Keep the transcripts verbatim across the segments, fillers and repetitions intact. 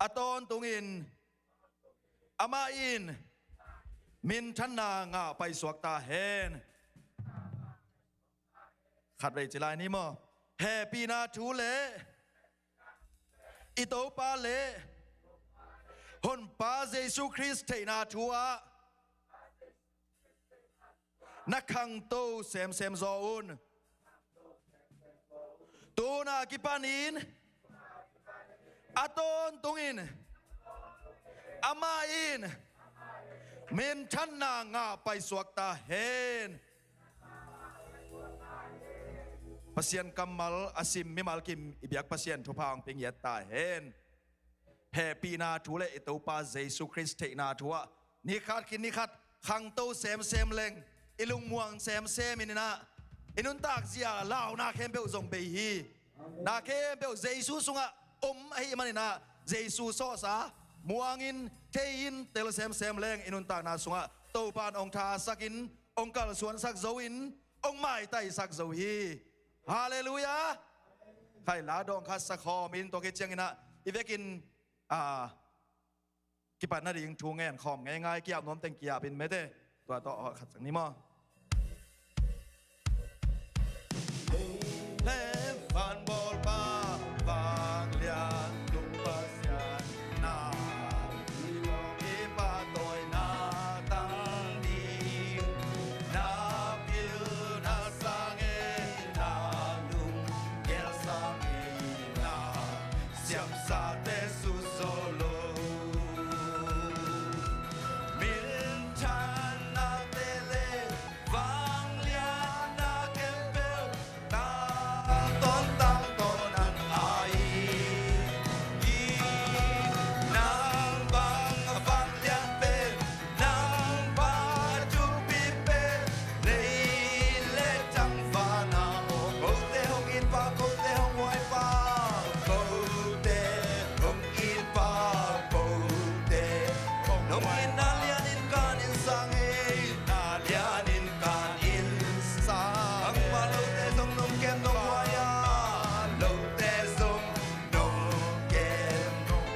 A tawntungin amah in minthanna ngah paisuak ta hen. Khatvei ci lai ni maw? Hehpihna thu le i Topa le Honpa Jesu Khrist theihna thu ah na khangto semsem zaw un. Tuna kipanin a tawntungin amah in minthanna ngah paisuak ta hen. Pasian kammal a sim mimal kim i biak Pasian thupha hong pia ngiat ta hen. Hehpihna thu le i Topa Jesu Khrist theihna thu ah ni khat khit ni khat khangto semsem leng, i lungmuang semsem in inah, i nuntak zia launa khempeuh zong bei hi. Na khempeuh Jesu sungah om ahih man inah, Jesu sawhsa muangin, thei-in, tel semsem leng i nuntakna sungah Topa in hong thasakin, hong kalsuansak zo in, hong maitaisak zo hi. Halleluiah. Khai la dawng khat sa khawm in, tua khit ciang inah i vekin, a, kipatna ding thu ngen khawm ngeingai, kiap nuam teng kiap in mete. Tua tawh khat ciang ni maw? Lei le van bawlpa, vanglian tung Pasian, na i pahtawi na tang ding, na pil na sang e, na lunggel sang e, na siamsate suzaw lo. Minthanna te le vanglianna khempeuh, tangtawn tangtawn nang a hi. Nang bang a vanglian pen, nang bang a thupi pen, lei le tangvana, kote hong itpa, kote hong huaipa, kote hong itpa, kote hong itna lianin kanin sang e, na lianin kanin sang e. Bangmah lote zong nong kem nong huai a, lote zong nong kem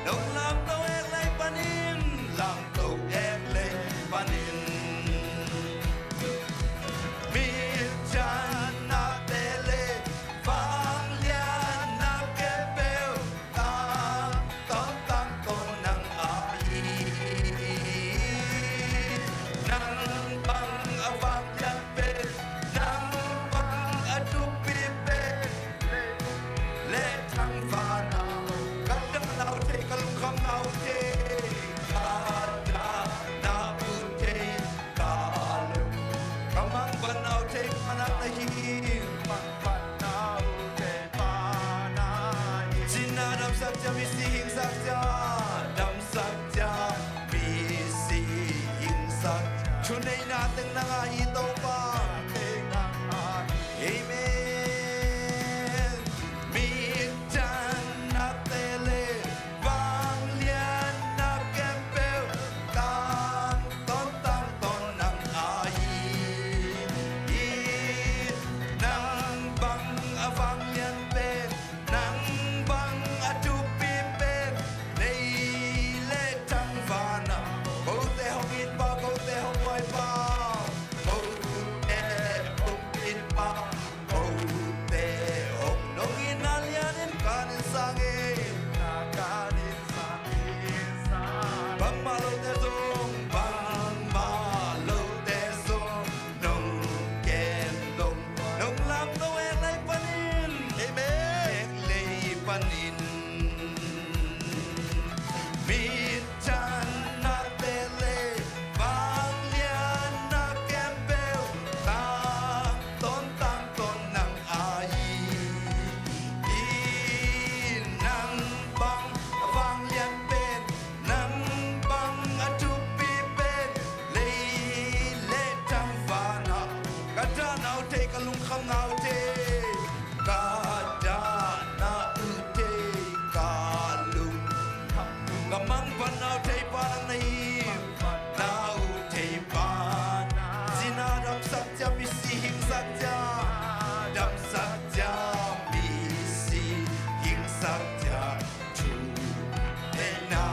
nong lamto ek lei panin, lamto ek lei panin. Minthanna te le vanglianna khempeuh, tangtawn tangtawn nang a hi. Nang bang a vanglian pen, nang bang a thupi pen, le tangvana, ka dah na uh thei, ka lungkham na uh thei, ka dah na uh thei, ka lung, ka mangpan na uh thei, ka nang na hi, mangpan na uh thei, pa na hi. Cina damsak cia, misi hingsak cia, damsak cia, misi hingsak cia, thuneihna teng nang a hi Topa. Amen. Minthanna te le vanglianna khempeuh, tangtawn tangtawn nang a hi. Nang bang a vanglian pen, nang bang a thupi pen, lei le tangvana, kote hong itpa, kote hong huaipa, kote hong itpa, kote hong, nong itna lianin kanin sang e, na kanin sang e, sang. Bangmah lote zong, bangmah lote zong nong kem nong, nong lamto ek lei panin. Amen. Ek lei panin. Minthanna te le vanglianna khempeuh, tangtawn tangtawn nang a hi. Nang bang a vanglian pen, nang bang a thupi pen, lei le tangvana, ka dah na uh thei, ka lungkham na uh thei, ka dah na uh thei, ka lungkham, ka mangpan na uh thei pa nang na hi. Na uh thei pa, cina damsak cia, misi hingsak cia, damsak cia, misi hingsak cia, thuneihna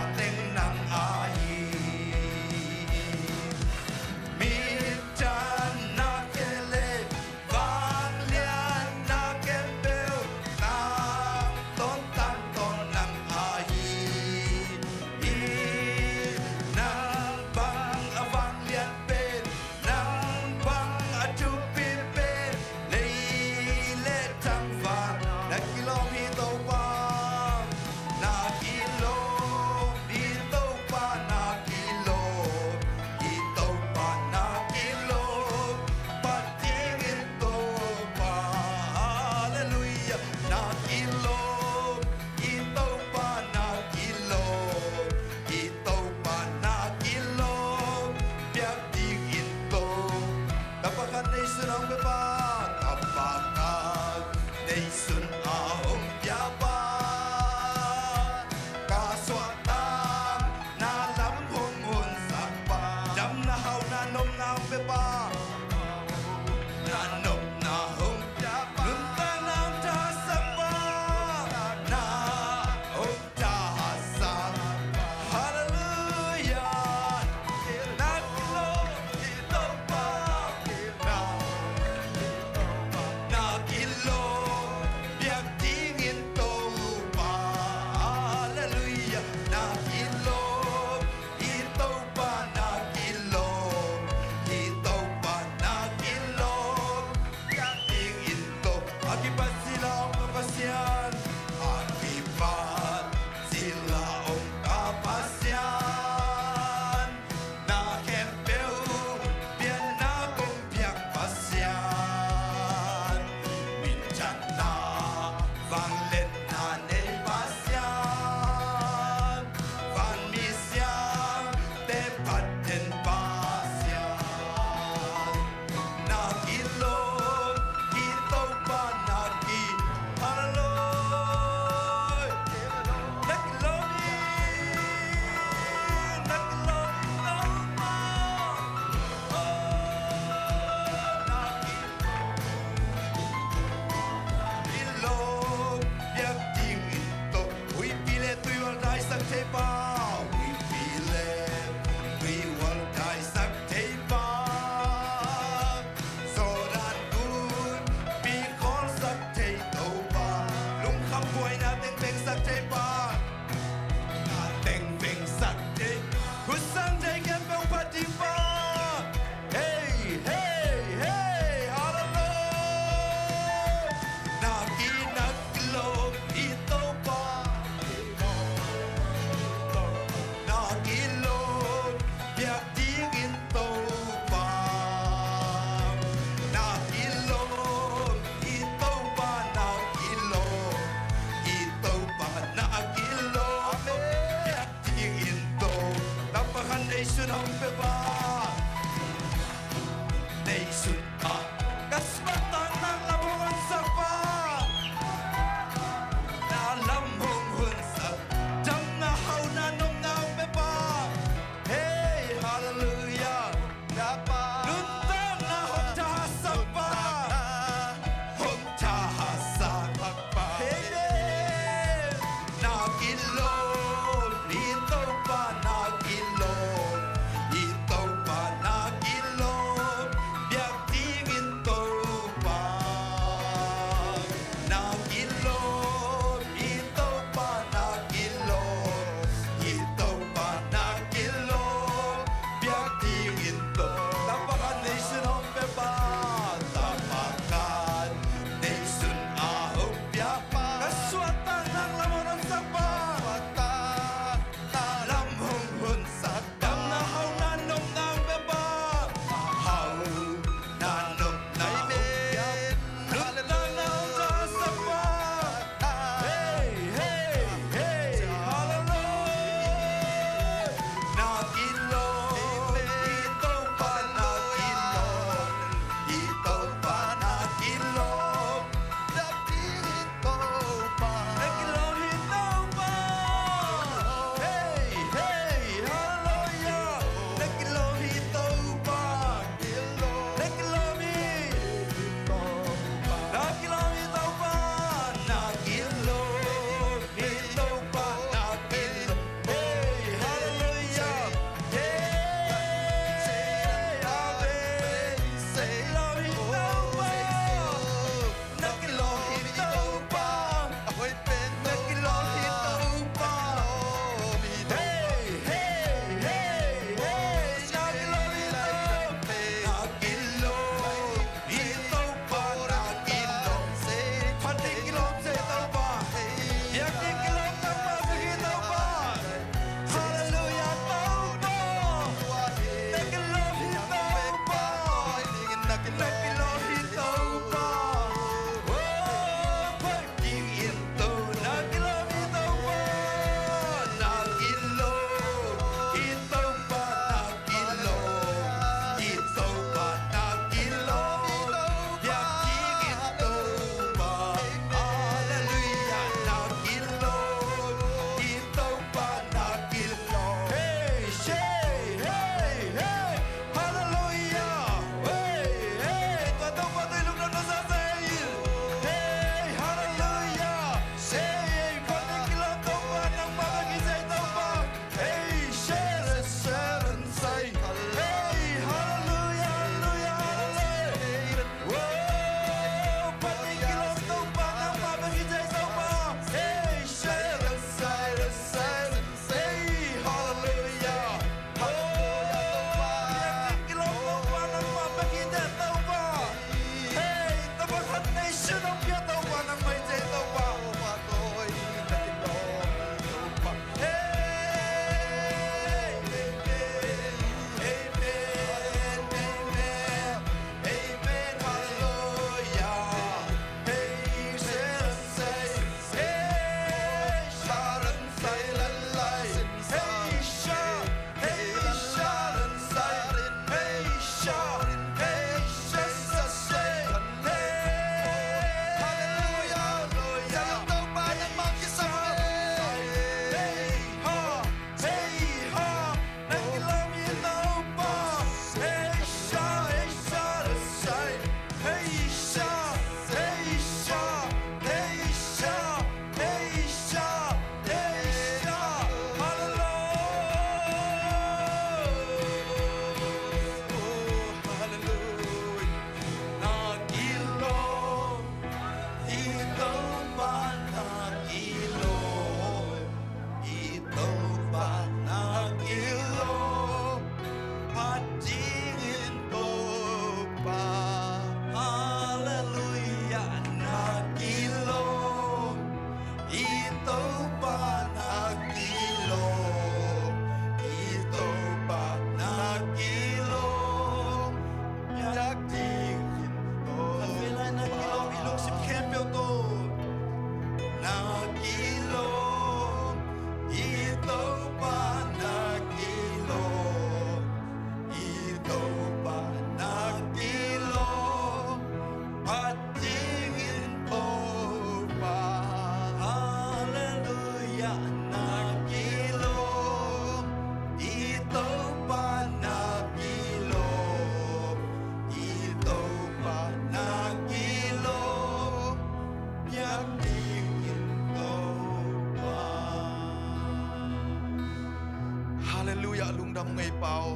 Ngei Pa aw.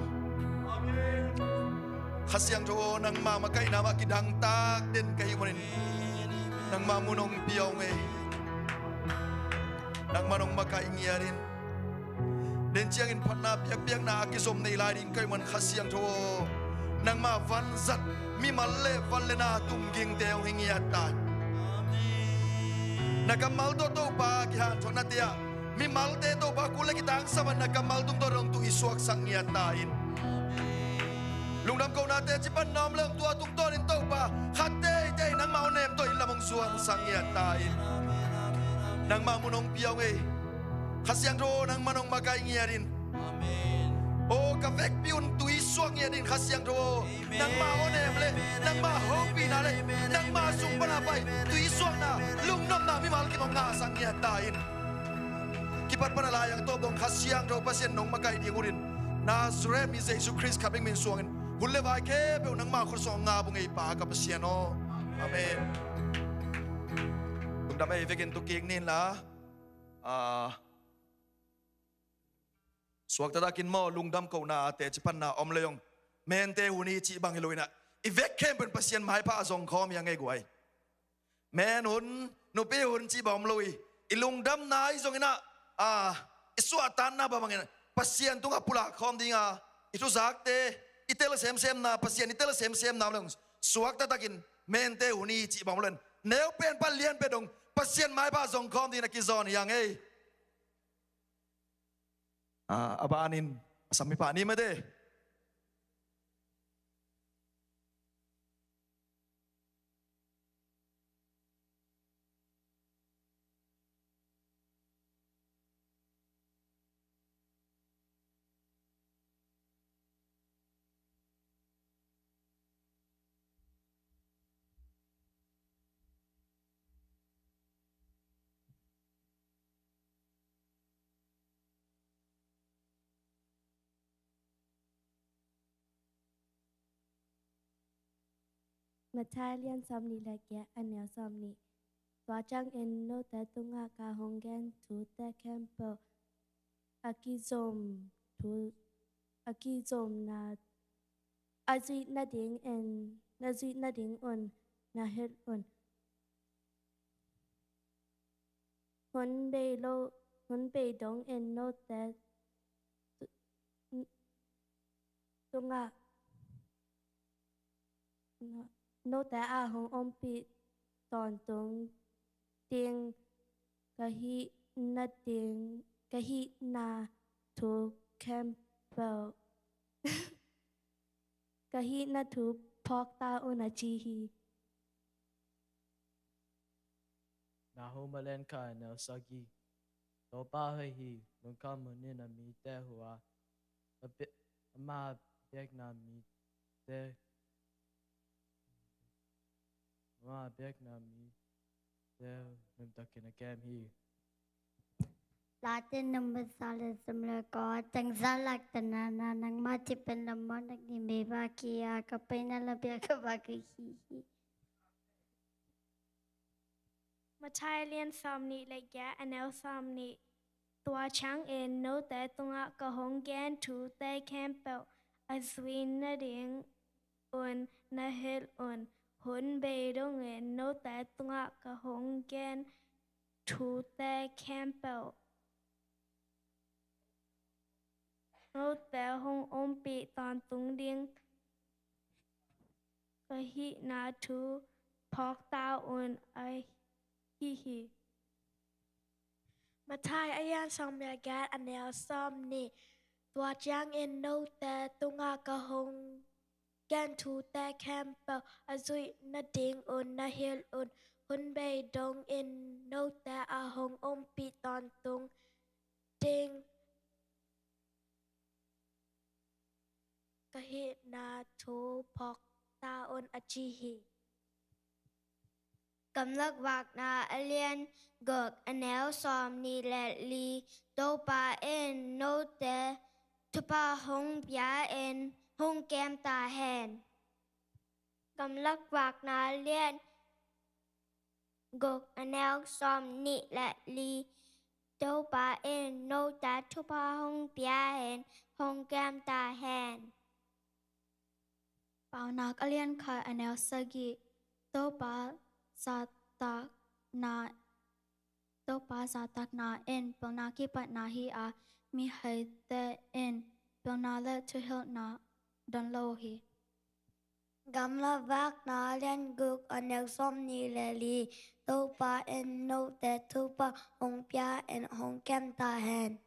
Kha Siangtho aw, nangma makaihna mah kidangtak den ka hih manin nangma mun hong pia aw ngei. Nangma nong makaih ngiat in. Den ciangin phatna biakpiakna a kizom nei lai ding ka hih man Kha Siangtho aw, nangma vanzat mimal le van le na tumgingte hong hi ngiat ta in. Na kammal tawh Topa kihanthawnna te ah mimalte Topa kul le kitangsa man na kammal tungtawn hong tu i suaksak ngiat ta in. Lungdam kohna teci panna om le hong tua tungtawn in Topa khat teitei nangma awnem tawh in lam hong zuansak ngiat ta in. Nangma mun hong pia aw ngei. Kha Siangtho aw, nangma nong makaih ngiat in. Aw ka vekpi un tu i suak ngiat in Kha Siangtho aw. Nangma awnem le nangma hopihna le nangma sung pana pai tu i suakna lungnopna mimal kim hong ngahsak ngiat ta in. Kipat pana lai ang tawp dong Kha Siangtho Pasian nong makaih ding unin Nazareth mi Jesu Khrist kha bek min suangin hun le vai khempeuh nangma khut sung ngah bung ei Pa ka Pasian aw. Amen. Lungdam ei vekin tu kik nin la. Ah, suakta takin maw lungdam kohna teci panna om le hong mente hun hi cih bang hi lo inah i vek khempeuh in Pasian maipha a zong khawm hi a ngei guai. Men hun, nupi hun cih bang om lo hi. I lungdamna i zong inah, ah, i suahtakna bang bangin Pasian tungah pulak khawm dinga i thuzakte i tel semsemna, Pasian i tel semsemna om le hong suakta takin mente hun hi cih bang om lo in neu pen pan lian pen dong Pasian maipha a zong khawm dingin a kizawn hi a ngei. Ah, a banin a sam mi pah ni mate. Matthai lian sawmnih le giat, a neu sawmnih. Tua ciangin note tungah ka hong gen thute khempeuh a kizom thu, a kizomna a zuih nadingin, na zuih nadingun na hilh un. Hun bei lo, hun bei dongin note tu-, tungah, note a hong ompih tawntung ding ka hih nading, ka hihna thu khempeuh, ka hihna thu phawk ta un a ci hi. Nahum a lian khat, a neu sagih. Topa hoih hi, lungkham hunin a mite huh a, a bia-, ama biakna mite, ama biakna mite nuntakin a kem hi. Late number za le sawm le kua, teng za lak tana na nangma ci pen lam mawk nak ni mei ba ki a ka pai na la bia ka ba ka hi hi. Matthai lian sawmnih le giat, a neu sawmnih. Tua ciangin note tungah ka hong gen thute khempeuh a zuih nadingun na hilh un. Hun bei dongin note tungah ka hong gen thute khempeuh, note hong ompih tawntung ding ka hihna thu phawk ta un, a ci hi. Matthai a lian sawm le giat, a neu sawmnih. Tua ciangin note tungah ka hong gen thute khempeuh a zuih nadingun na hilh un. Hun bei dongin note a hong ompih tawntung ding ka hihna thu phawk ta un, a ci hi. Gamlak vakna a lian guk, a neu sawmnih le li. Topa in note thupha hong pia in hong kem ta hen. Gamlak vakna a lian guk, a neu sawmnih le li. Topa in note thupha hong pia in hong kiam ta hen. Paunak a lian khat a neu sagih. Topa zahtakna, Topa zahtakna in pilna kipatna hi a, mihaite in pilna le thuhilhna don lo hi. Gamla vakna lian guk a neu sawm nih le li. Topa in note thupha hong pia in hong kiam ta hen.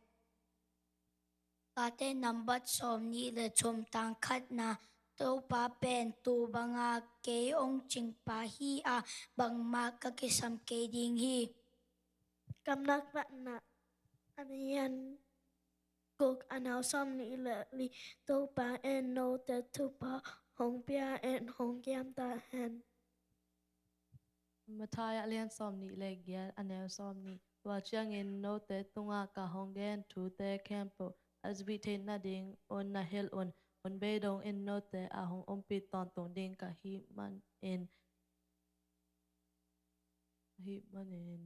Late nambat sawm nih le thum tang khatna. Topa pen tu banga kei hong cingpa hi a, bangmah ka kisam kei ding hi. Gamla vakna a lian guk a neu sawm nih le li. Topa in note thupha hong pia in hong kiam ta hen. Matthai a lian sawm nih le giat a neu sawm nih. Tua ciangin note tungah ka hong gen thute khempeuh a zuih theih nading un na hilh un. Hun beidong in note a hong ompih tawntung ding ka hih manin, ka hih manin,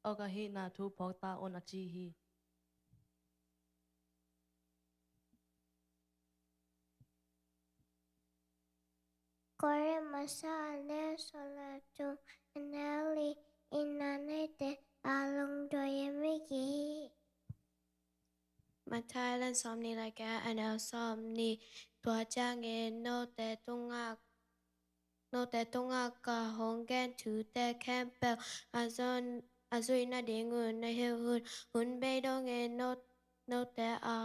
aw, ka hihna thu phawk ta un, a ci hi. Korin masa a lian sawm le thum a neu li. Itna neite a lungduai mi kihi hi. Matthai a lian sawm nih le giat a neu sawm nih. Tua ciangin note tungah, note tungah ka hong gen thute khempeuh a zuih, a zuih nading un na hilh un. Hun beidong in no-, note a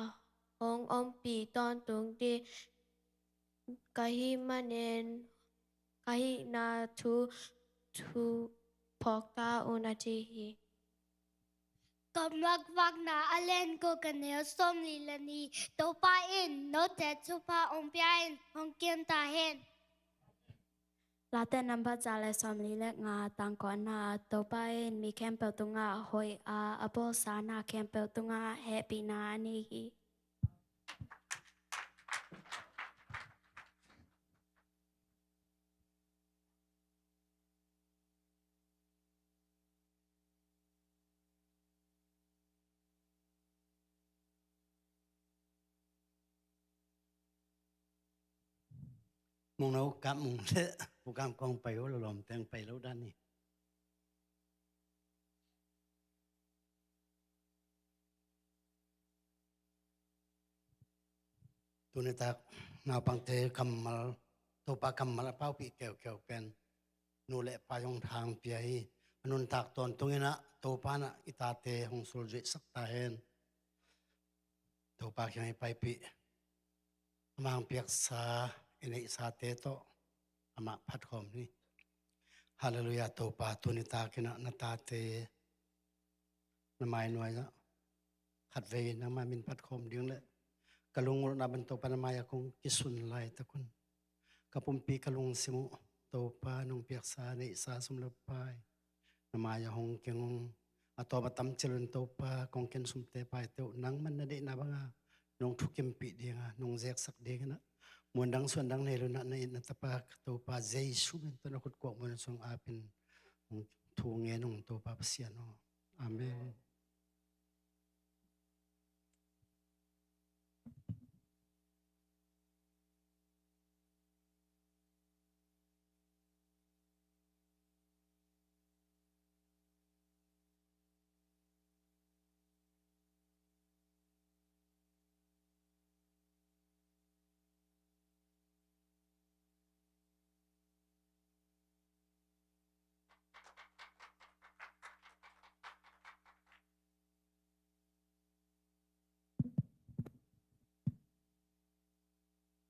hong ompih tawntung ding ka hih manin, ka hihna thu, thu phawk ta un, a ci hi. Gamla vakna a lian guk a neu sawm li le nih. Topa in note thupha hong pia in hong kiam ta hen. Late nambat za le sawm li le nga tang kawmna. Topa in mi khempeuh tungah hoih a, a bawlsa na khempeuh tungah hehpihna a nei hi. Mungno kap mung le pukam kong pai uh, lolom teng pai lo dan hi. Tunitak naupangte kammal, Topa kammal a paupih keukeu pen nu le pa zong thang pia hi. A nuntak tawntung inah Topa inah i tate hong sulzuih sak ta hen. Topa kiang i paipih. Amah hong piaksa i neihsate tawh amah phatkhawm ni. Halleluiah. Topa, tunitak inah na tate na mai nuai ah khatvei nangmah min phatkhawm ding le ka lungulhna ban Topa na mai ah kong kisun laitak un ka pumpi ka lungsim uh Topa nong piaksa neihsa sum le pai na mai ah hong keng ung. A tawm a tam cil un Topa kong ken sumte paite uh nangman na deihna banga nong thukimpih dinga nong zeksak dinginah muandang suandang nei lo inah na it na tapa ka Topa Jesu min tawh na khutkuak muan sung apin hong thu ngen ung Topa Pasian aw. Amen.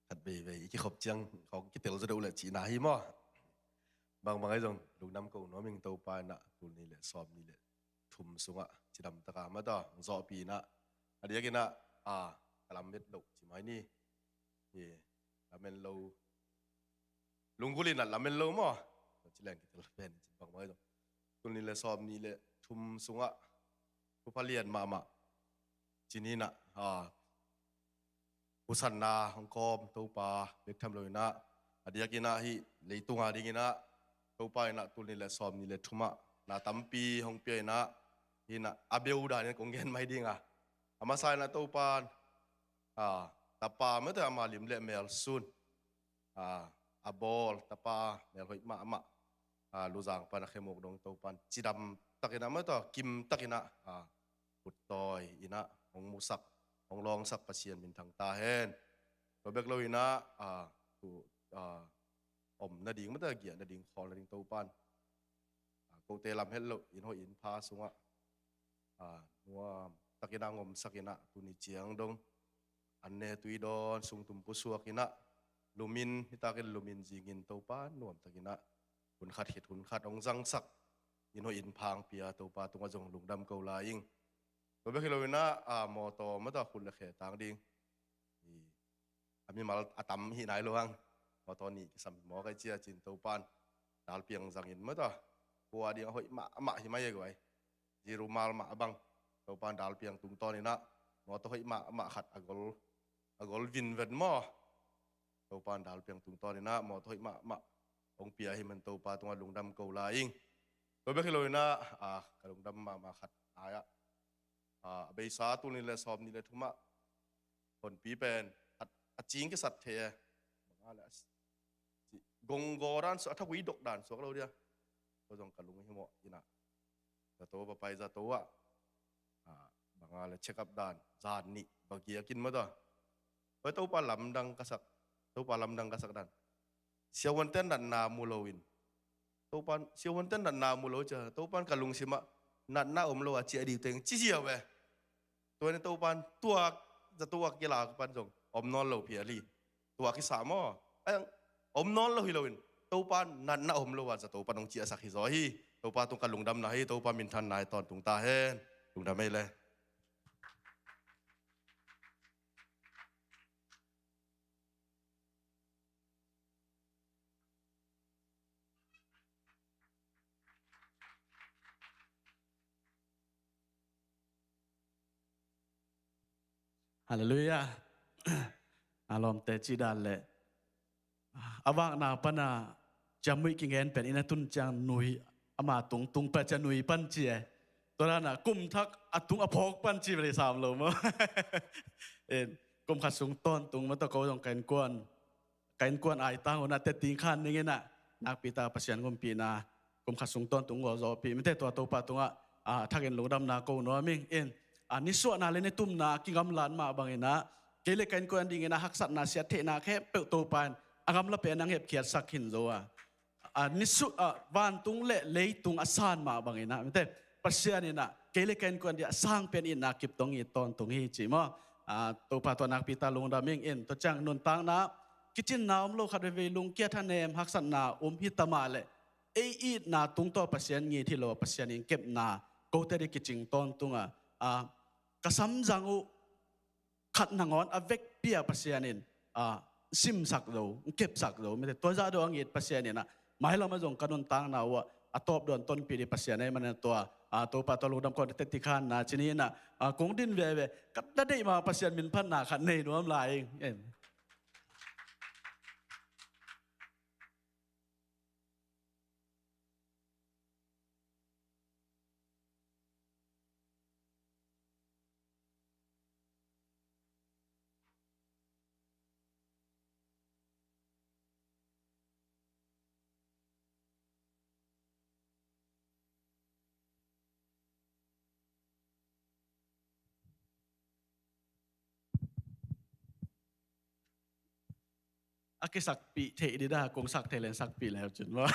Khat veivei i kikhop ciang hong kitel zaw deuh leh cihna hi maw? Bangbang ahi zong lungdam ko nuam ing. Topa inah tul nih le sawm nih le thum sungah cidam taka mata hong zawhpih inah a diakinah a ka lamet loh ci mai ni. Hi lamen lo lunggulh inah lamen lo maw? Ci leng kitel pen ci bangbang ahi zong tul nih le sawm nih le thum sungah thupha lian mahmah ci ni inah a husanna hong kawm Topa bek tham lo inah a diakinah hih leitunga dinginah Topa inah tul nih le sawm nih le thumah na tampi hong pia in ah, hi in ah, a beu danin kong gen mai ding a, a masa in ah Topan, a, tapa mah tawh ama lim le mel sun, a, a bawl tapa mel hoih mahmah, a, Luzang pan a khemuk dong Topan cidam takin ah mah tawh kim takin ah, a, puttawi in ah hong musak, hong lawngsak Pasian minthang ta hen. Tua bek lo in ah, a, tu, a, om nading mah tawh giah nading khawl nading Topan, a, kote lam het loh inn hoih inn pha sungah, a, nuam takin ah hong omsak in ah tuni ciang dong an ne tui dawn sung tum pusuak in ah, lumin, hitakin lumin zingin Topan nuam takin ah hun khat khit hun khat hong zangsak inn hoih inn pha hong pia Topa tungah zong lungdam ko lai ing. Tua bek hi lo in ah, a, mawtaw mah tawh khut le khe tang ding, i, a mimal a tam hi nai lo hang, mawtaw nih kisam hi maw kai cia cin Topan dalpiang zangin mah tawh, kua ding a hoih mahmah hi mai e guai. Ziru mal mah a bang Topan dalpiang tungtawn in ah mawtaw hoih mahmah khat a gol, a gol vinven maw, Topan dalpiang tungtawn in ah mawtaw hoih mahmah hong pia hi man Topa tungah lungdam ko lai ing. Tua bek hi lo in ah, a, ka lungdam mahmah khat ai ah, a, a beisa tul nih le sawm nih le thum ah honpi pen a, a cing kisat thei e. Bang a le a si, gonggaw dan suak, a thagui dok dan suak lo dia. Ko zong ka lung hi mawh in ah, zato va pai zato ah, a, bang a le check up dan zan nih va giak in mah tawh. Oi, Topa lamdang ka sak, Topa lamdang ka sak dan, siavuante'n natna mu lo in, Topan, siavuante'n natna mu lo cia, Topan ka lungsim ah natna om lo a ciah ding teng ci ziau e. Tua in Topan tua zato a kilak pan zong om nawn lo phial hi. Tua kisam aw, a, om nawn lo hi lo in, Topan natna om lo a zato pan hong ciahsak hi zaw hi. Topa tung ka lungdamna hi, Topa minthanna hi, tawntung ta hen. Lungdam ei le. Halleluiah. A lawmte cih dan leh a vakna pana ciamnuih kingen pen in a tun ciang nui ama tung tung pa cia nui pan ci e. Tua dana kum thak a tung a phawk pan ci beli sam lo maw? In kum khat sung tawntung mah tawh ko zong ka innkuan, ka innkuan aitang hunah teti khan ning inah nakpi ta Pasian gumpihna kum khat sung tawntung gawlzawhpih mite tua Topa tungah, a, thakin lungdamna ko nuam ing. In, a, nisuahna le nitumna a kigamlat mah banginah kei le ka innkuan dinginah haksatna siattheihna khempeuh Topa in a gamla pen nang hepkhiatsak khin zo a, a, nisu, a, vantung le leitung a san mah banginah mite Pasian inah kei le ka innkuan dingah a sang pen itna kip tong it tawntung hi ci maw? A, Topa tua nakpi ta lungdam ing. In tua ciang nuntakna kicinna om lo khat veivei lungkia thanem haksatna om hi ta mah leh ei itna tungtaw Pasian ngit hi lo a Pasian in kepna kote ding kicing tawntung a, a, ka samzang uh khat nangawn a vekpi a Pasian in, a, simsak zo, kepsak zo mite tua zah deuh a ngit Pasian inah mailam a zong ka nuntakna uh ah a tawp dawn tonpih ding Pasian ei manah tua, a, Topa tua lungdam kawm teti khanna cini inah, a, kong din veve ka na deih ma Pasian minphatna khat nei nuam lai ing. A kisakpih theih dida kong sak thei len sakpih leu cin maw?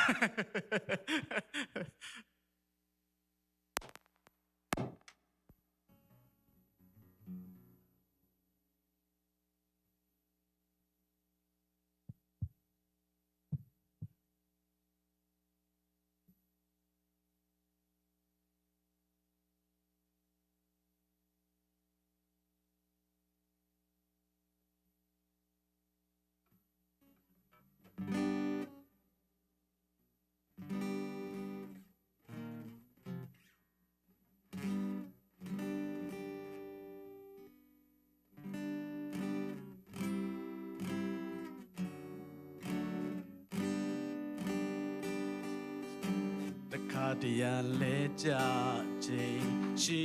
တရားလဲကျခြင်းရှိ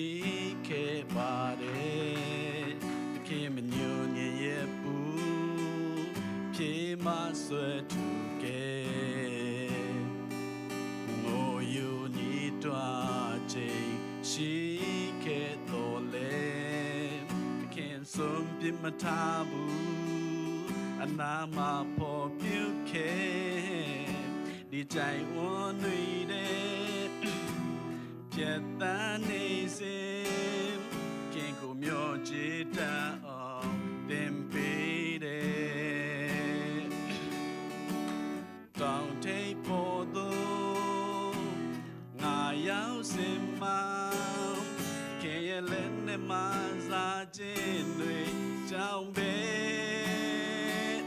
ခဲ့ပါတယ်။ သခင်မညိုညင်ရဲ့ပူဖြေမဆွဲထုတ်ခဲ့။ ငိုယိုညည်းတွားခြင်းရှိခဲ့သော်လည်း၊ သခင်စွန့်ပစ်မထားဘူး။ အနာမှာဖော်ပြခဲ့။ ဒီကြိုင်ဝန်းနေတဲ့ဖြတ်သန်းနေစဉ်၊ ခင်ကိုမျှော်ကြည့်တတ်အောင်သင်ပေးတယ်။ တောင်ထိပ်ပေါ်သို့ငါရောက်စဉ်မှာ၊ ခင်ရဲ့လက်နဲ့မဆာခြင်းတွေကြောင့်ပဲ၊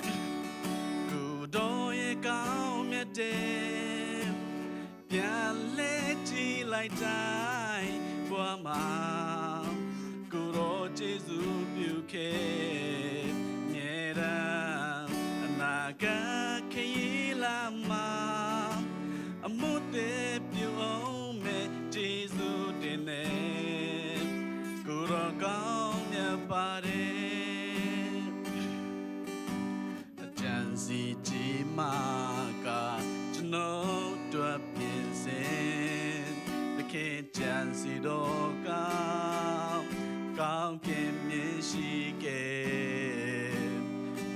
ကိုယ်တော်ရဲ့ကောင်းမြတ်တဲ့ ပြန်လဲကြည့်လိုက်တိုင်း၊ ဘဝမှာကိုယ်တော်ကျေးဇူးပြုခဲ့မြဲတမ်း၊ အနာဂတ်ခရီးလမ်းမှာ၊ အမှုသစ်ပြုအောင်မဲ့ကျေးဇူးတင်တယ်။ ကိုယ်တော်ကောင်းမြတ်ပါတယ်။ အကြံစီကြီးမှကကျွန်ုပ်အတွက်ပြင်ဆင်၊ သခင်ကြံစီတော်ကကောင်းကင်မြေရှိခဲ့၊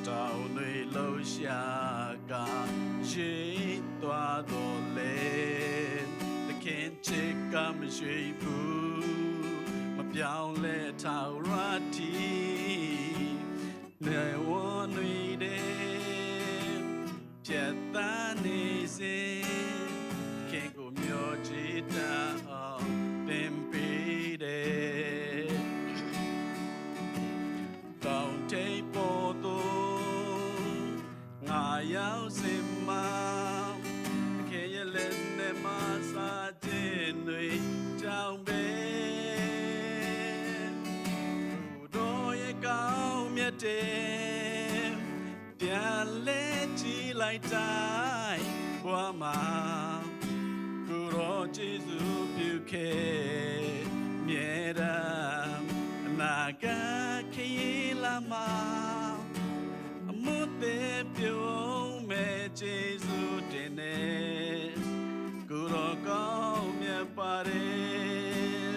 တောင်တွေလှုပ်ရှားကရွေ့သွားတော့လေ၊ သခင်ချစ်ကမရှိဘူး၊ မပြောင်းလဲထာဝရတည် နေဝနွေတဲ့ဖြတ်သန်းနေစဉ်၊ ခင်ကိုမျှော်ကြည့်တတ်အောင်သင်ပေးတယ်။ တောင်ထိပ်ပေါ်သို့ငါရောက်စဉ်မှာ၊ ခင်ရဲ့လက်နဲ့မဆာခြင်းတွေကြောင့်ပဲ၊ ကိုယ်တော်ရဲ့ကောင်းမြတ်တဲ့ ပြန်လဲကြည့်လိုက်တိုင်း၊ ဘဝမှာကိုယ်တော်ကျေးဇူးပြုခဲ့မြဲတမ်း၊ အနာဂတ်ခရီးလမ်းမှာ၊ အမှုသစ်ပြုမဲ့ကျေးဇူးတင်တယ်။ ကိုယ်တော်ကောင်းမြတ်ပါတယ်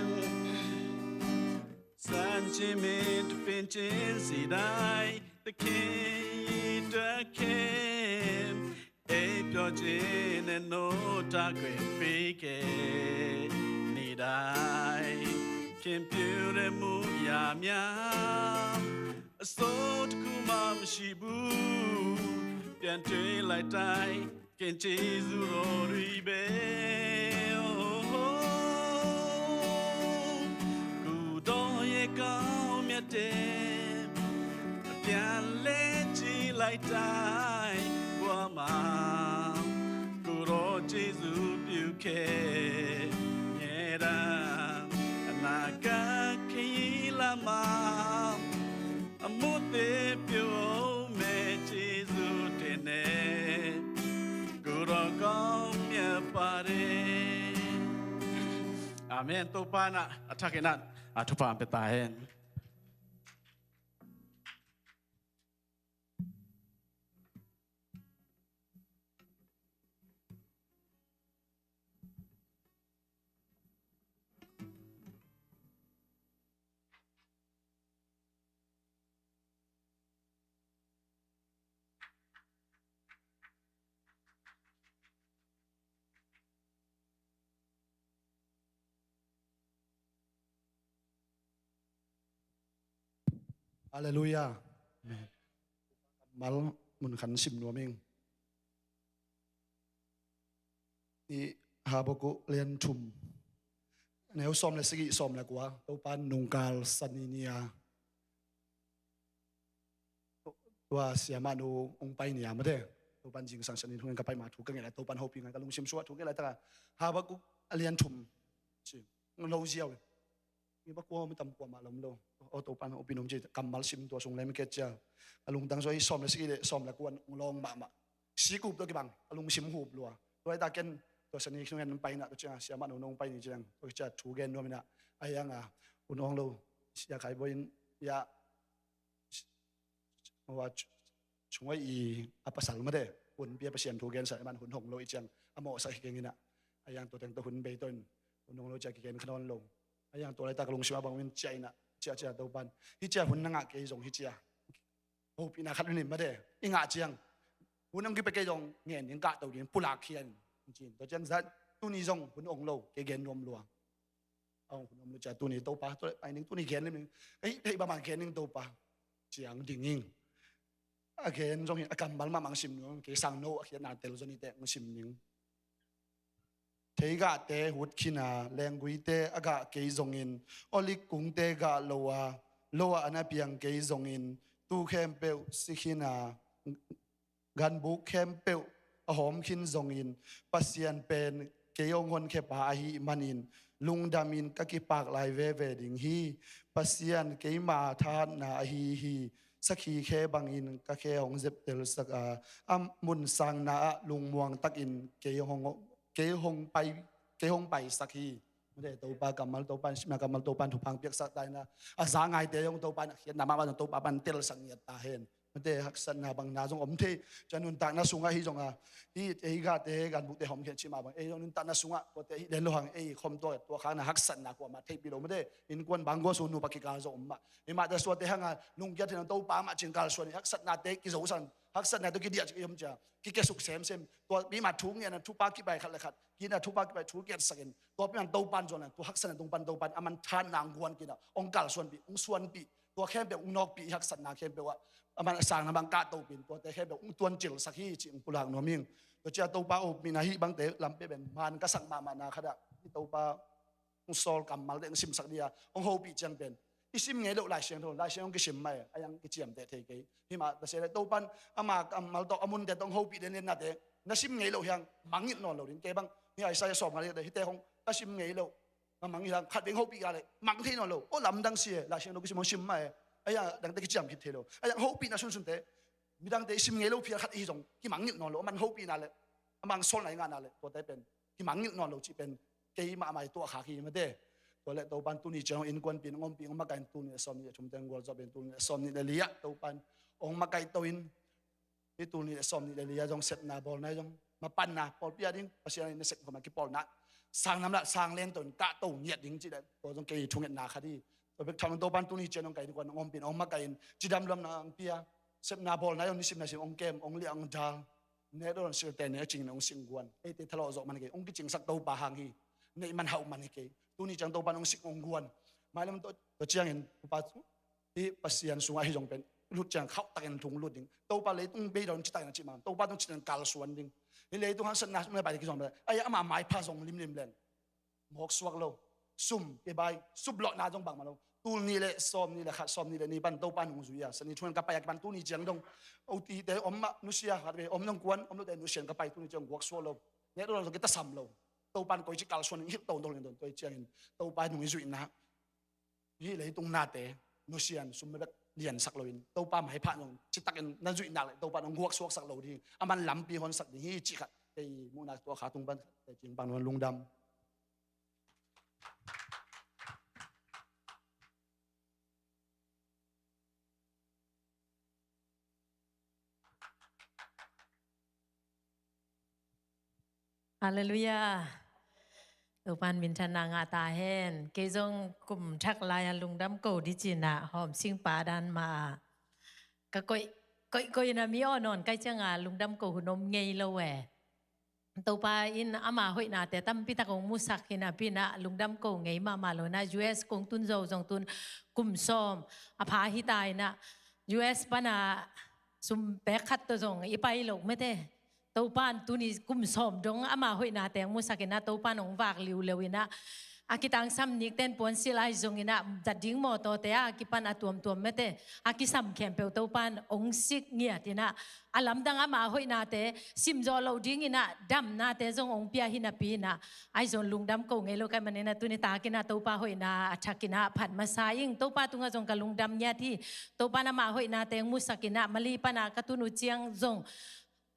။ စံခြင်းမင်းတပင်ချင်းစီတိုင်း၊ သခင်အတွက်ခင်၊ အိပ်ပျော်ခြင်းနဲ့နိုးထခွင့်ပေးခဲ့နေ့တိုင်း၊ ခင်ပြုတဲ့မူအရာများ၊ အစိုးတစ်ခုမှမရှိဘူး။ ပြန်တွေ့လိုက်တိုင်း၊ ခင်ကျေးဇူးတော်တွေပဲ။ ကိုယ်တော်ရဲ့ကောင်းမြတ်တဲ့ ပြန်လဲကြည့်လိုက်တိုင်း၊ ဘဝမှာကိုယ်တော်ကျေးဇူးပြုခဲ့မြဲတမ်း၊ အနာဂတ်ခရီးလမ်းမှာ၊ အမှုသစ်ပြုမဲ့ကျေးဇူးတင်တယ်။ ကိုယ်တော်ကောင်းမြတ်ပါတယ်။ အာမင်။ သုံးပါးနဲ့အထက်ကနေ အထူးပါပဲတားဟဲ။ Halleluiah. Amen. Mal mun khan sim nuam ing. I Habakkuk lian thum, neu sawm le sagih, sawm le kua. Topa nungkal sani ni a, tua siamah nu hong pai ni a mate, Topa zingsang sani hong ka pai ma thu ka ngen a, Topa hopih ngai ka lungsim suah thu ka ngen a taka, Habakkuk a lian thum. Ci, lo ziau. Mi ba kua mi tam kua ma lam lo. O Topa hopih nom ci, kammal sim tua sung lem ke cia. A lungtang zoi sawm le sagih le sawm le kua hong lawng mahmah. Sikup tawh kibang a lungsim hup lua. Tua hi ta ken Tua sani nung en pai inah, tua ciangah siamah nung nong pai ni ciang, tua ciah thu gen nuam inah, a hiangah hun hong lo, sia khai bo in, ya, chungoi i a pasal mate, hun pia Pasian thu gen sa man hun hong lo i ciang, a mawhsak hi keng inah, a hiang tua teng tua hun bei tua in, hun hong lo ciah kigen kha nawn lo. A hiang tua laitak lungsim a bang min ciah inah, ciah ciah Topan, hi ciah hun na ngah kei zong hi ciah. Hopihna khat unin mate, i ngah ciang, hun hong kipia kei zong ngen ding, kahto ding, pulak khian. Cin tua ciang zat, tuni zong hun hong lo, kei gen nuam lua. A hong hun hong lo ciah tuni Topa, tua ai ning tuni gen lim ning. Kei thei bama gen ning Topa. Ciang ding ing. A gen zong hi, a kammal mahmah ang sim nuam, kei sang no, a khiatna tel zong hi teh ang sim ning. Theigahte hut khin a, lengguite a gah kei zongin, olik kungte gah lo a, lo ah a na piang kei zongin, tu khempeuh si khin a, ganbuk khempeuh a hawm khin zongin, Pasian pen kei hong honkhia pa ahih manin, lungdamin ka kipak lai veve ding hi. Pasian keima thahatna ahi hi. Sakhi khe bangin ka khe hong zeptelsak a, a mun sangna ah lungmuang takin kei hong, kei hong pai, kei hong paisak hi. Mate, Topa kammal, Topa in simna kammal, Topa in thupha piaksak ta inah, a za ngaite zong Topa in a khiatna mahmah zong Topa pan telsak ngiat ta hen. Mate, haksatna bangna zong om thei. Ciah nuntakna sungah hi zong a, hi, ei gahte, ganbukte hawm khian cih mah bang, ei zong nuntakna sungah tuate hi den lo hang, ei khom tua, tua khangna haksatna kuamah theihpih lo mate. Innkuan bang gua su nupa kikal zong om mah. Hi mah tua suate hanga nungkiat hi nang Topa mah cin kalsuan hi, haksatnate kizosak, haksatnate kidiah cik i om cia, kikiasuk semsem. Tua pi mah thu ngiatna, thupa kipai khat le khat, kina thupa kipai thu kiatsakin, tua pi mah Topan zuan a, tua haksatna tung pan Topan a man thahatna ang guan kina, ong kalsuanpih, ong suanpih, tua khempeuh ong nawkpih, i haksatna khempeuh ah a man a sangna bang kahtopin, tuate khempeuh ong tuancilsak hi cih ong pulak nuam ing. Tua cia Topa opmihna hih bangte lampi pen man ka sak mahmahna khat ah, i Topa ong sawl kammalte ong simsak dia, ong hopih ciang pen i sim ngei loh Lai Siangtho, Lai Siangtho ong kisim mai a, a hiang kiciamteh thei kei. Hi mah ta se le Topan ama kammal tawh a munte tawh ong hopih den den nate, na sim ngei loh hiang mangngilh nawn lo ding. Kei bang hi Isaiah sawm nga le hite hong ka sim ngei loh, ka mangngilh hiang khat veng hopih ka le mang thei nawn lo. O lamdang si e, Lai Siangtho kisim hong sim mai e, a hiang dangte kiciam khit thei lo. A hiang hopihna sunsunte, midangte i sim ngei loh phial khat i hi zong kimangngilh nawn lo. A man hopihna le a mang sawlna i ngahna le tuate pen kimangngilh nawn lo cih pen kei mahmah i tuahkhak hi mate. Tua le Topan tuni ciang ong innkuanpih, ong ompih, ong makaih in, tuni le sawmnih le thumte ong gualzawhpih in, tuni le sawmnih le li ah Topan ong makaih to in, hi tuni le sawmnih le li ah zong sepna bawlna i zong mapanna pawlpi a ding Pasian in na sep khawm a kipawlna sang namlat sang len to in kahto ngiat ding cih le tua zong kei thungetna khat hi. Tua bek tham Topan tuni ciang ong ka innkuan ong ompih in, ong makaih in, cidam luamna ong pia, sepna bawlna i zong nisim nasim ong kem, ong liah ong dal, nek lo dong silte ne a cingin ong sing guan. Eite thalawh zawh man hi kei, ong kicingsak Topa hang hi. Neih man hauh man hi kei. Tuni ciang Topan ong sik ong guan. Mailam tua ciangin upa hi Pasian sungah hi zong pen lut ciang khauhtakin lunglut ding. Topa leitung bei dong citakin a cih man, Topa tung citakin kalsuan ding. Hi leitung haksatna sung le pai kizong pen ai ama maipha zong limlim leng mawk suak lo. Sum kibai, suplawhna zong bangmah lo. Tul nih le sawmnih le khat, sawmnih le nih pan Topa nung zui a, sani thungen ka pai a kipan tuni ciang dong, o tite om mah nusia, khat vei om dong kuan om lote nusia in ka pai, tuni ciang guak suak lo. Nek lo zong kitasam lo. Topan koici kalsuan in hilh to dong dong, tua ciangin Topa nung i zuihna, hih leitung nate nusia in sum bek liansak loin Topa maipha zong citakin na zuih nak le Topa nung guak suaksak lo ding, a man lampi honsak ding hi cih khat kei muhna tua kha tung pan khat kei cing pan lungdam. Halleluiah. Topan minthanna ngah ta hen. Kei zong kum thak lai-a lungdam ko ding ci-in ah hawm sing pa dan mah ah ka koih, koih, koih in ah mi aw nawn kai ciangin lungdam ko hun om ngei lo e. Topa in ama hoihnate tampi tak hong musak hi napi-in ah lungdam ko ngei mahmah lo-in ah, U S kong tun zo zong tun kum sawm a pha hi ta in ah, U S pan ah sum pek khat tawh zong i pai lo mate. Topa in tuni kum sawm dong ama hoihnate hong musak in ah, Topa in hong vak liuleu in ah, a kitangsam nikten puansilh ahi zongin ah, zat ding mawtawte a kipan a tuamtuam mate, a kisam khempeuh Topa in hong sik ngiat in ah, a lamdang ama hoihnate simzawh loh dingin ah damnate zong hong pia hi napi-in ah, ahi zong lungdam ko ngei lo kai manin ah, tuni takin ah Topa hoihna a thakin ah phat masa ing. Topa tungah zong ka lungdam ngiat hi. Topa in ama hoihnate hong musak in ah, Mali pan ah ka tun uh ciang zong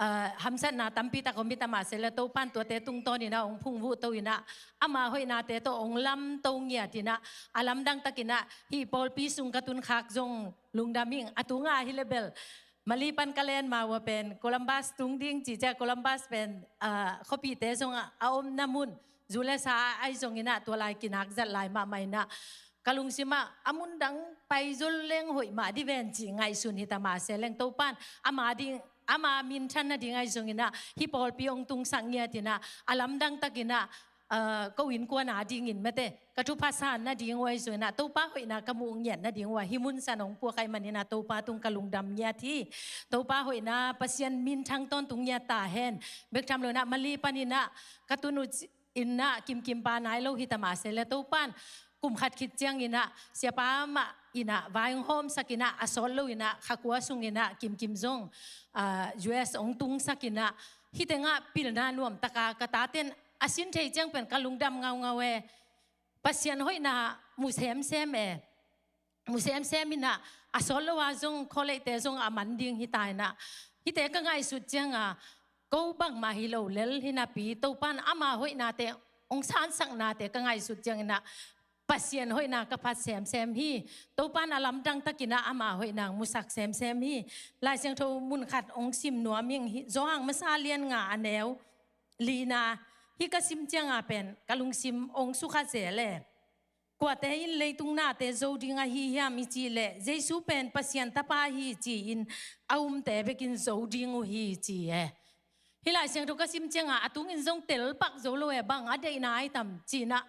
ah, hamsatna tampi tak om hi ta mah se leh Topan tuate tungtawn in ah hong phungvuh to in ah, ama hoihnate tawh hong lamto ngiat in ah, a lamdang takin ah hih pawlpi sung ka tun khak zong lungdam ing. A tunga hi leh bel Mali pan ka len ma ua pen Columbus tung ding ci ciang, Columbus pen, ah, khuapite zong a, a omna mun, zu le sa ahi zongin ah tua lai kinak zat lai mahmah in ah, ka lungsim ah a mun dang pai zo leng hoih mah ding ven ci ngaihsun hi ta mah se leng Topan ama ding, ama minthan nading ahi zongin ah hih pawlpi hong tungsak ngiat in ah, a lamdang takin ah, ah, ko innkuan a dingin mate, ka thupha san nading uh ahi zongin ah Topa hoihna ka muh ngiat nading uh ah hih mun san hong puak ahih manin ah Topa tung ka lungdam ngiat hi. Topa hoihna, Pasian minthan tawntung ngiat ta hen. Bek tham lo in ah Mali panin ah ka tun uh ci- in ah kimkim pa nai lo hi ta mah se leh Topan kum khat khit ciangin ah siapa mah in ah vai hong hawmsak in ah, a sawt lo in ah kha kua sungin ah kimkim zong, ah, U S hong tungsak in ah, hih tengah pilna nuam taka ka taten a sin thei ciang pen ka lungdam ngaungau e. Pasian hoihna mu semsem e. Mu semsem in ah, a sawt lo a zong college-te zong a man ding hi ta in ah, hihte ka ngaihsut ciang a, ko bangmah hi lo lel hi napi Topan ama hoihnate hong sansaknate ka ngaihsut ciangin ah Pasian hoihna ka phat semsem hi. Topan a lamdang takin ah ama hoihna hong musak semsem hi. Lai Siangtho mun khat hong sim nuam ing hi, Johan masa lian nga a neu lina, hih ka sim ciang a pen ka lungsim hong sukha zel e. Kuate in leitung nate zo ding ahi hiam i cih leh, Jesu pen Pasian Tapa hi ci-in a umte bekin zo ding uh hi ci e. Hih Lai Siangtho ka sim ciang a, a tungin zong telpak zo lo e, bang a deihna ahi tam ci-in ah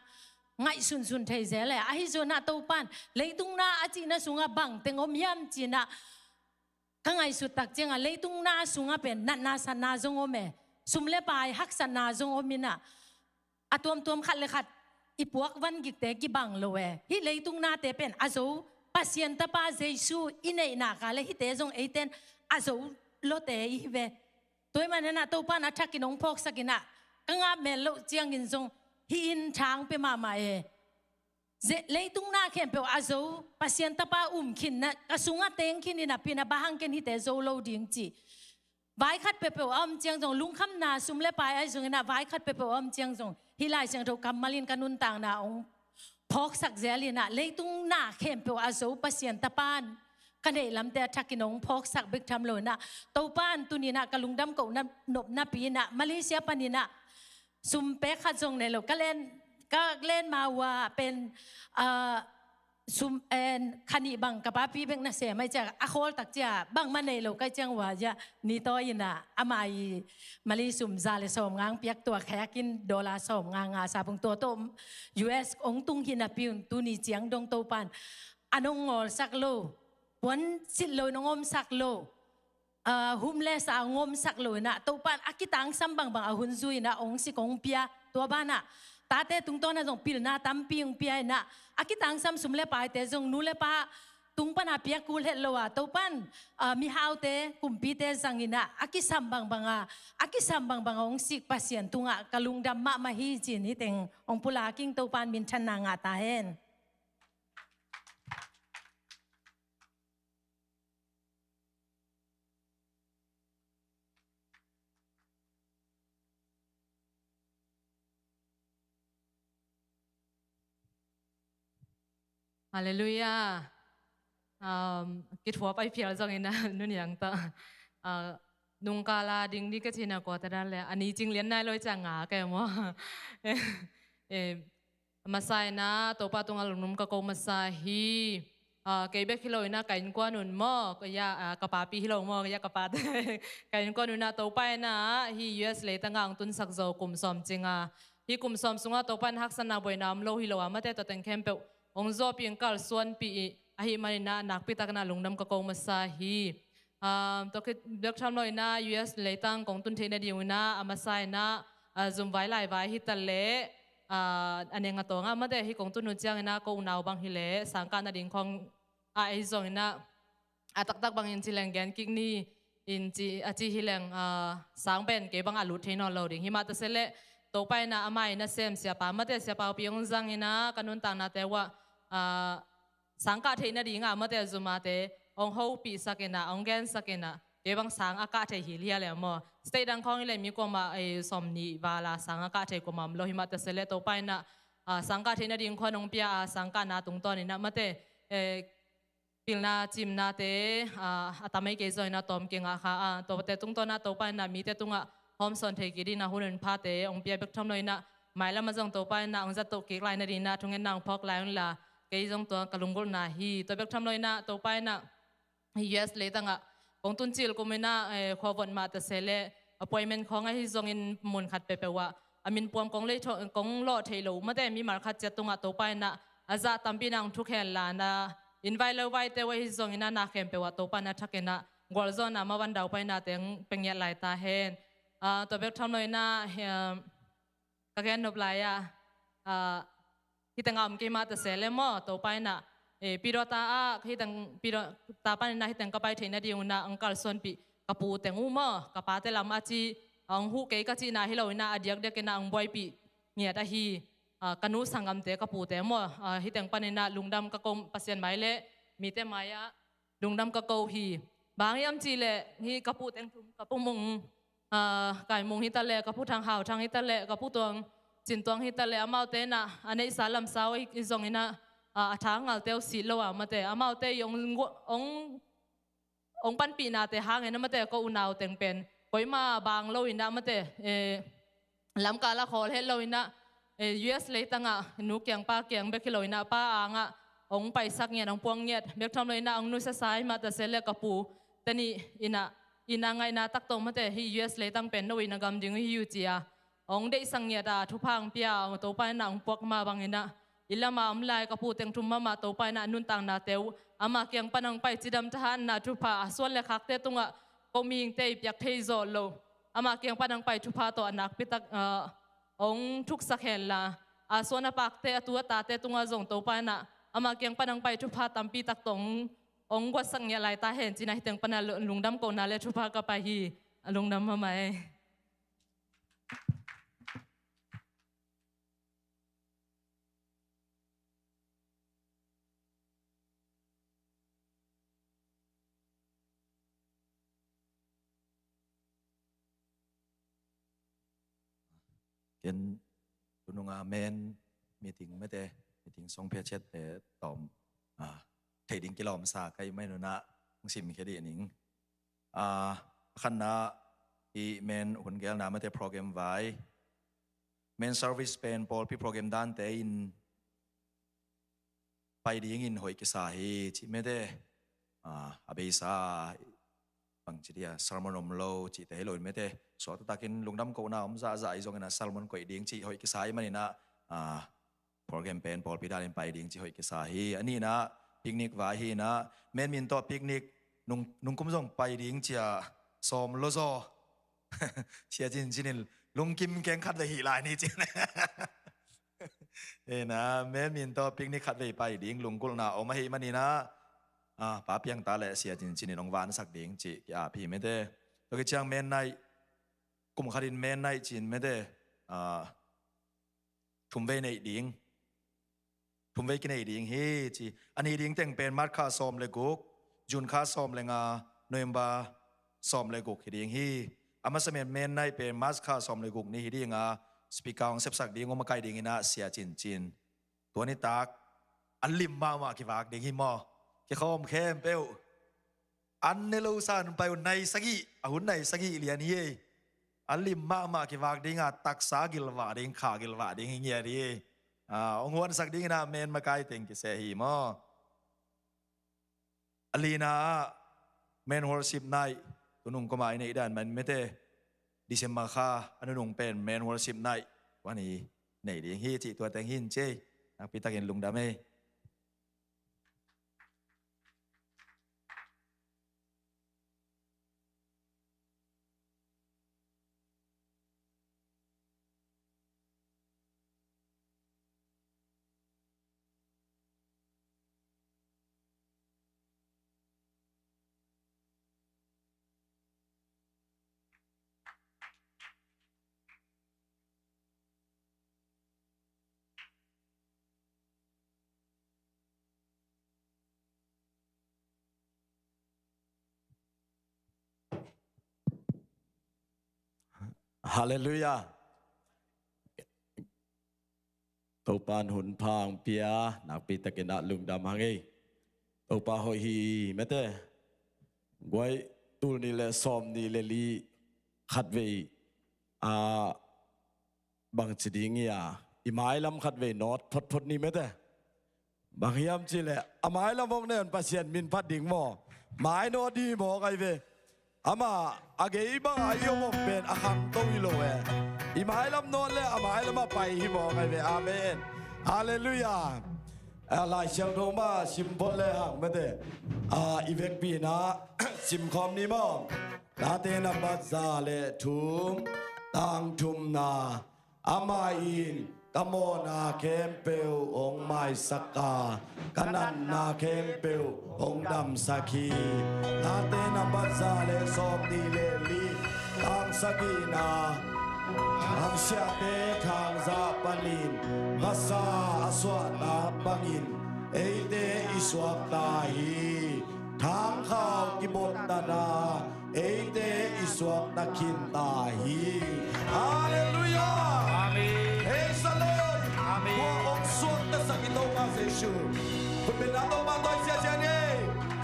ngaihsunsun thei zel e. Ahi zongin ah Topan leitung na a cihna sungah bang teng om hiam ci-in ah ka ngaihsut tak ciang a, leitung na sungah pen natna satna zong om e, sum le pai haksatna zong om in ah, a tuamtuam khat le khat i puak van gikte kibang lo e. Hih leitung nate pen a zo, Pasian Tapa Jesu i neih nak leh hihte zong eite'n a zo lote i hi ve. Tua ahih manin ah Topan a thakin hong phawksak in ah, ka ngap mel loh ciangin zong hih in thang pia mahmah e. Ze-, leitung na khempeuh a zo, Pasian Tapa um khin in ah, ka sungah teng khin in ah, pi in ah bang hang ken hihte zo lo ding ci. Vai khat peuhpeuh a om ciang zong, lungkhamna sum le pai ahi zongin ah, vai khat peuhpeuh a om ciang zong, hih Lai Siangtho kammal in ka nuntakna hong phawksak zel in ah, leitung na khempeuh a zo Pasian Tapa in ka neih lamte a thakin hong phawksak bek tham lo in ah, Topan tuni in ah ka lungdam koh na, nop napi in ah, Malaysia panin ah sum pek khat zong nei lo. Ka len, ka len ma uh a pen, ah, sum, en, kha nih bang ka papi bek na sem ahih ciang a khawl tak ciang bangmah nei lo ka hih ciang uh a, ya, ni tawi in ah ama i Mali sum za le sawm ngang piak tua khek in dollar sawm nga nga sa pung tua tawh U S hong tung hi napi un tuni ciang dong Topan a nong ngawlsak lo, puan silh lo in hong omsak lo, ah, homeless a hong omsak lo in ah, Topan a kitangsam bangbang a hun zui in ah hong sik hong pia. Tua banah tate tungtawn ah zong pilna tampi hong pia in ah, a kitangsam sum le paite zong nu le pa tung pan a piak kul het lo a, Topan, ah, mihaute kumpite zang in ah, a kisam bangbang a, a kisam bangbang a hong sik Pasian tungah ka lungdam mahmah hi ci-in hih teng hong pulak ing. Topan minthanna ngah ta hen. Halleluiah. Um, kithuap ahi phial zongin ah, Nu Niang tawh, ah, nungkal a ding ni ka cih na kua ta dan le, a ni cing lian nai lo i ciang nga ka hi maw. Eh, a masa in ah Topa tungah lungdam ka ko masa hi. Ah, kei bek hi lo in ah ka innkuan un maw, ka ya, ah, ka papi hi lo maw, ka ya ka pate. Ka innkuan un ah Topa in ah hih U S leitang ah hong tunsak zo kum sawm cing a, hih kum sawm sungah Topa in haksatna buaina om lo hi lo a, amaute tua teng khempeuh hong zuaupih hong kalsuanpih ahih manin ah nakpi takin ah lungdam ka ko masa hi. Ah, tua khit bek tham lo in ah U S leitang kong tun theih nading un ah, a masa in ah, ah, zumvai laivai hi ta leh, ah, a neng a tawng ah, amaute hih kong tun uh ciangin ah ko unau bang hi leh sangkah nading khawng ah, ahi zongin ah, a taktak bangin ci leng gen kik ni in ci, a ci hi leng, ah, sang pen kei bang a lut thei nawn lo ding. Hi mah ta se leh Topa in ah ama i nasem siapa, amaute siapa upi hong zang in ah, ka nuntaknate uh ah, ah, sangkah theih nading ah amaute zumate hong hopihsak in ah, hong gensak in ah, kei bang sang a kah thei hilhial e maw. State dang khawng i le mi kuamah, eh, sawm nih val a sang a kah thei kuamah om lo hi mah ta se le Topa in ah, ah, sang kah theih nading khuan hong pia a, sang kahna tungtawn in ah mate, eh, pilna cimnate, ah, a tam ei kei zong in ah tawm kingah kha a, tuate tungtawn ah Topa in ah mite tungah hawmsawn thei kik ding in ah hun hong phate hong pia bek tham lo in ah, mailam ah zong Topa in ah hong zat toh kik lai nading in ah thungetna hong phawk lai un la, kei zong tua ka lunggulhna hi. Tua bek tham lo in ah Topa in ah hih U S leitang ah kong tun cil kum in ah, eh, khuavot mah ta se le appointment khawng ahi zongin mun khat peuhpeuh ah a min puam kong lei tho-, kong lawh theih loh mate mimal khat ciat tungah Topa in ah a zah tampi in ah hong thukhen la in ah, inn vai lo vaite uh ahi zongin ah na khempeuh ah Topa in ah thak in ah gualzawhna, mavan, daupainate hong pia ngiat lai ta hen. Ah, tua bek tham lo in ah, eh, ka gen nop lai ah, ah, hih teng a om kei mah ta se le maw, Topa in ah, eh, Pidawta ah, hih teng Pidawta pan in ah hih teng ka pai theih nading un ah hong kalsuanpih ka pu teng uh maw, ka pate lam a ci, ah, hong huh kei ka cihna hi lo in ah a diakdiak in ah hong buaipih ngiat ahi, ah, ka nu sanggamte, ka pute maw, ah, hih teng pan in ah lungdam ka ko, Pasian mai le mite mai ah lungdam ka ko hi. Bang hiam cih leh hih ka pu teng thum, ka Pu Mung, ah, Kai Mung hi ta leh, ka Pu Thang Hau Thang hi ta leh, ka Pu Tuang Cin Tuang hi ta leh, amaute in ah a neihsa lamsau i zong in ah, ah, a tha ngalte uh sih lo a mate, amaute i hong, hong, hong panpihnate hangin ah mate, ko unau teng pen koima bang lo in ah mate, eh, lamkal a khawl het lo in ah, eh, U S leitang ah nu kiang pa kiang bek hi lo in ah pa ang ah hong paisak ngiat, hong puang ngiat bek tham lo in ah hong nusiasa hi mah ta se le ka pu teni in ah, in ah ngaihna tak tawh mate, hih U S leitang pen no in ah gam ding hi uh ci a hong deihsak ngiat a, thupha hong pia, Topa in ah hong puak mah bang in ah i lam a om lai ka pu teng thum mahmah Topa in ah nuntaknate uh ama kiang pan hong pai cidam thahatna thupha, a suan le khakte tungah ko mihingte i piak thei zawh lo, ama kiang pan hong pai thupha tawh a nakpi tak, ah, hong thuksak hen la, a suan a pakte, a tu a tate tungah zong Topa in ah ama kiang pan hong pai thupha tampi tak tawh hong, hong guatsak ngiat lai ta hen ci-in ah hih teng pan ah lu-, lungdam kohna le thupha ka pai hi. A lungdam mahmah ei. Ken tunung a men meeting mate, meeting song pia chiat te tawm, ah, thei ding kilawm sa ka hih man un ah hong sim khia dih ning. Ah, khatna i men hun gelna mate program vai, men service pen pawlpi program dante in pai dingin hoih kisa hi cih mate, ah, a beisa bangci dia sermon om lo cihte hi lo in mate, suak taktakin lungdam kohna om zahzah i zongin ah sermon koih ding cih hoih kisa i man in ah, ah, program pen pawlpi danin pai ding cih hoih kisa hi. A nihna picnic vai hi in ah, men min tawh picnic nung, nung kum zong pai ding cia sawm lo zaw. Sia Cin Cin in lungkim keng khat ve hih lai ni cin. Ena, men min tawh picnic khat vei pai ding lunggulhna om ahih man in ah, ah, Pa Piang ta le Sia Cin Cin in hong vansak ding cih ki-ap hi mate. Tua kiciang men naih, kum khat in men naih cin mate, ah, thum vei neih ding. Thum vei kinei ding hi ci. A nih ding teng pen March kha sawm le guk, June kha sawm le nga, November sawm le guk hi ding hi. A masa men men naih pen March kha sawm le guk ni hi ding a, speaker hong sepsak ding uh makai ding in ah Sia Cin Cin. Tua nitak an lim mahmah kivak ding hi maw? Kikhawm khempeuh. An ne lo san pai uh nai sagih, a hun nai sagih lian hi ei. A lim mahmah kivak ding a, taksa gilvah ding, kha gilvah ding hi ngiat hi ei. Ah, hong huansak ding in ah men makai teng kiseh hi maw? A lina ah men worship night, tunung koma i neih dan man mate, December kha a nunung pen men worship night tua ni nei ding hi cih tua teng hin ci ei. Nakpi takin lungdam ei. Halleluiah. Topa'n hun pha hong pia, nakpi takin ah lungdam hang ei. Topa hoih hi mete. Guai, tul nih le sawm nih le li khatvei, a, bangci ding hi a, i mailam khatvei nawt photphot ni mete. Bang hiam cih leh a mailam hong nen Pasian min phat ding maw? Mai nawt ding hi maw, kai ve. Amah a gei bangah i om om pen a khangto hi lo e. I mailam nawt le a mailam ah pai hi maw, kai ve. Amen. Halleluiah. A, Lai Siangtho mah sim phot le hang mete. A, i vekpi-in ah sim khawm ni maw? Late nambat za le thum, tang thumna. Amah in ka mawhna khempeuh hong maisak a, ka natna khempeuh hong damsak hi. Late nambat za le sawm nih le li, tang sagihna. Hangsiate thangzah panin masa a suahtak bangin eite i suakta hi. Thangkhau kibottana eite i suakta khinta hi. Halleluiah. Amen. Praise the Lord. Amen. Tua hong suaktasak i Topa Jesu. Khutbetna Topa tawh i siasia ni.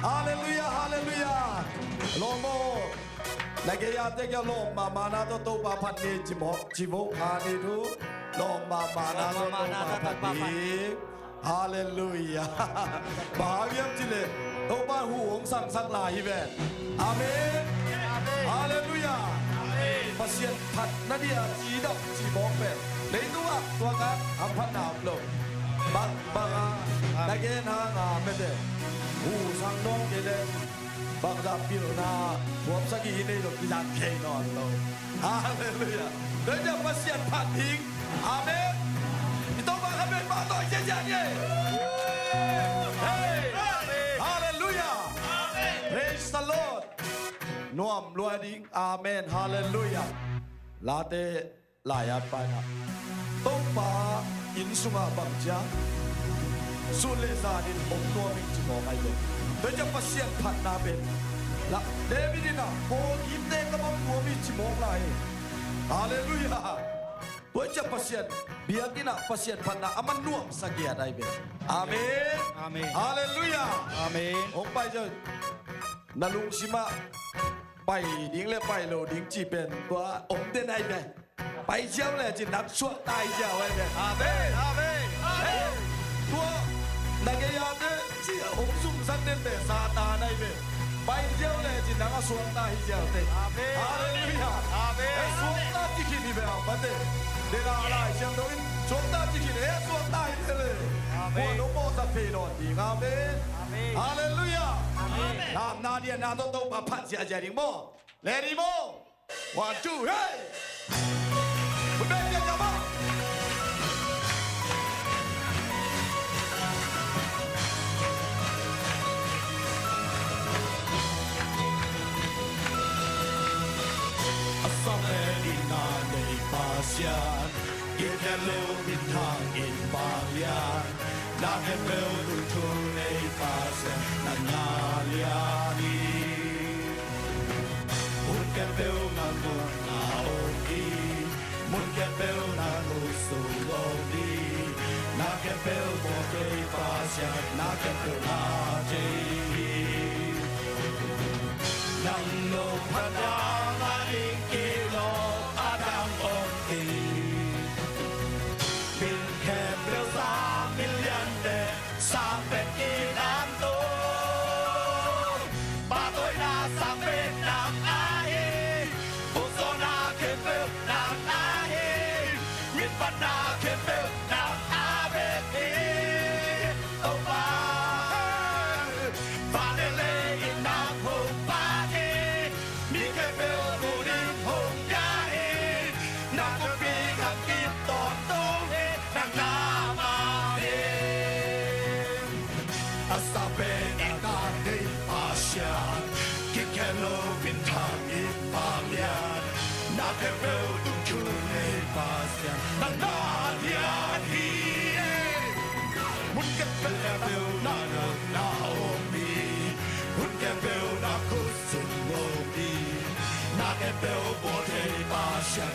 Halleluiah, halleluiah. Lawm aw. Na gei-a te kia lawm mahmahna tawh Topa phat ni ci mawk ci mawk a ni thu. Lawm mahmahna tawh Topa phat ni. Halleluiah. Bang hang hiam cih leh Topa hu hong sangsak lai hi ve. Amen. Halleluiah. Pasian phatna dia cidam cimawk ve. Leitungah tua khat hamphatna om lo. Bang bang a na gen hang a mete. Hu sang dong kei leh bangzah pilna buap sagih hi nei lo, kizang thei nawn lo. Halleluiah. Tua ciang Pasian phat ding. Amen. I Topa kha pen mah tawh i ciacian hi. Hey. Halleluiah. Praise the Lord. Nuam lua ding. Amen. Halleluiah. Late lai-at paina. Topa inn sungah bang ciang sun le zanin om nuam ing ci mawk ahi ve. Tua ciang Pasian phatna pen la David in ah Paul itte ka bang nuam hi ci mawk lai hi. Halleluiah. Tua ciang Pasian biakinn ah Pasian phatna a man nuam sagiat ahi ve. Amen. Amen. Halleluiah. Amen. Hong pai ciang na lungsim ah pai ding le pai lo ding ci pen tua om den ahi ve. Pai ziau le cin nang suakta hi ziau ahi ve. Amen. Amen. Amen. Tua na gei a te ci hong sumsak den te Satan ahi ve. Pai ziau le cin nang a suakta hi ziau te. Amen. Halleluiah. Amen. E suakta ci khin hi ve a pate. Dena Lai Siangtho in suakta ci khin e suakta hi ve le. Amen. Tua no po sa fe lo ding. Amen. Amen. Halleluiah. Amen. Nam na dia na to to pa phat sia sia ding mo. Ready mo. One, two, hey! Put back your double. A sa pen in na nei Pasian, i ken lo in thang in Pasian, na ken lo in thang in Pasian, na na lian in. Mun khempeuh na nunga om hi, mun khempeuh na nusung om hi, na khempeuh mawk thei Pasian, na khempeuh na thei hi. Nang nopna dang a ding kilawm a dang om hi. Min khempeuh sa min lian pen sang pen kinam to. Pahtawina sang pen nang ahi. Buksuahna khempeuh nang ahi. Mitphatna khempeuh nang a bek hi. Topa, vanteng le in nang hong phat hi. Mi khempeuh lungdam hong pia hi. Na kumpi khang kip tawntung hi. Nang na mah hi. A sa pen in na nei Pasian, kikhen lo in thang in Pasian, na khempeuh tung thu nei Pasian, nang na lian hi. Mun khempeuh na nunga om hi, mun khempeuh na khut sung om hi, na khempeuh bawl thei Pasian,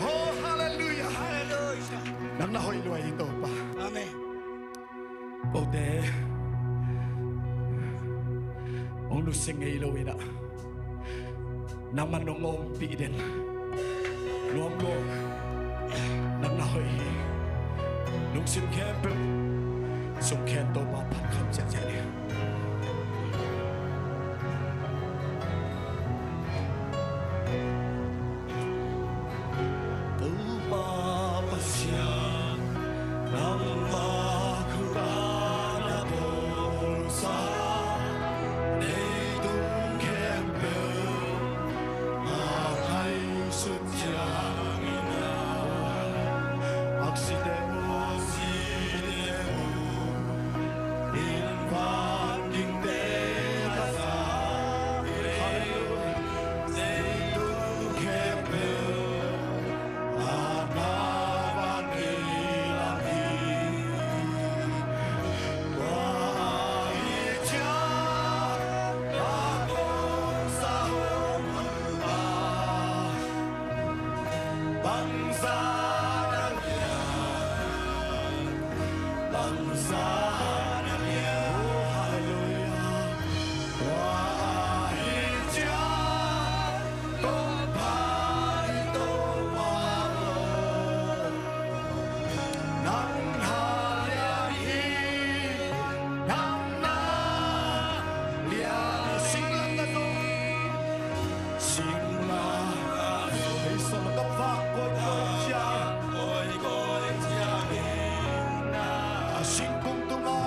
Oh, halleluiah. Nang na hoih lua hi, Topa. Amen. Kote hong nusia ngei lo in ah, nangman nong ompih den nuam lo. Nang na hoih hi. Lungsim khempeuh sung khen Topa phat kham ciahciah ni. Oh, hallelujah. Singla, hei sawm ka vak koi koi ciang, a singkung tunga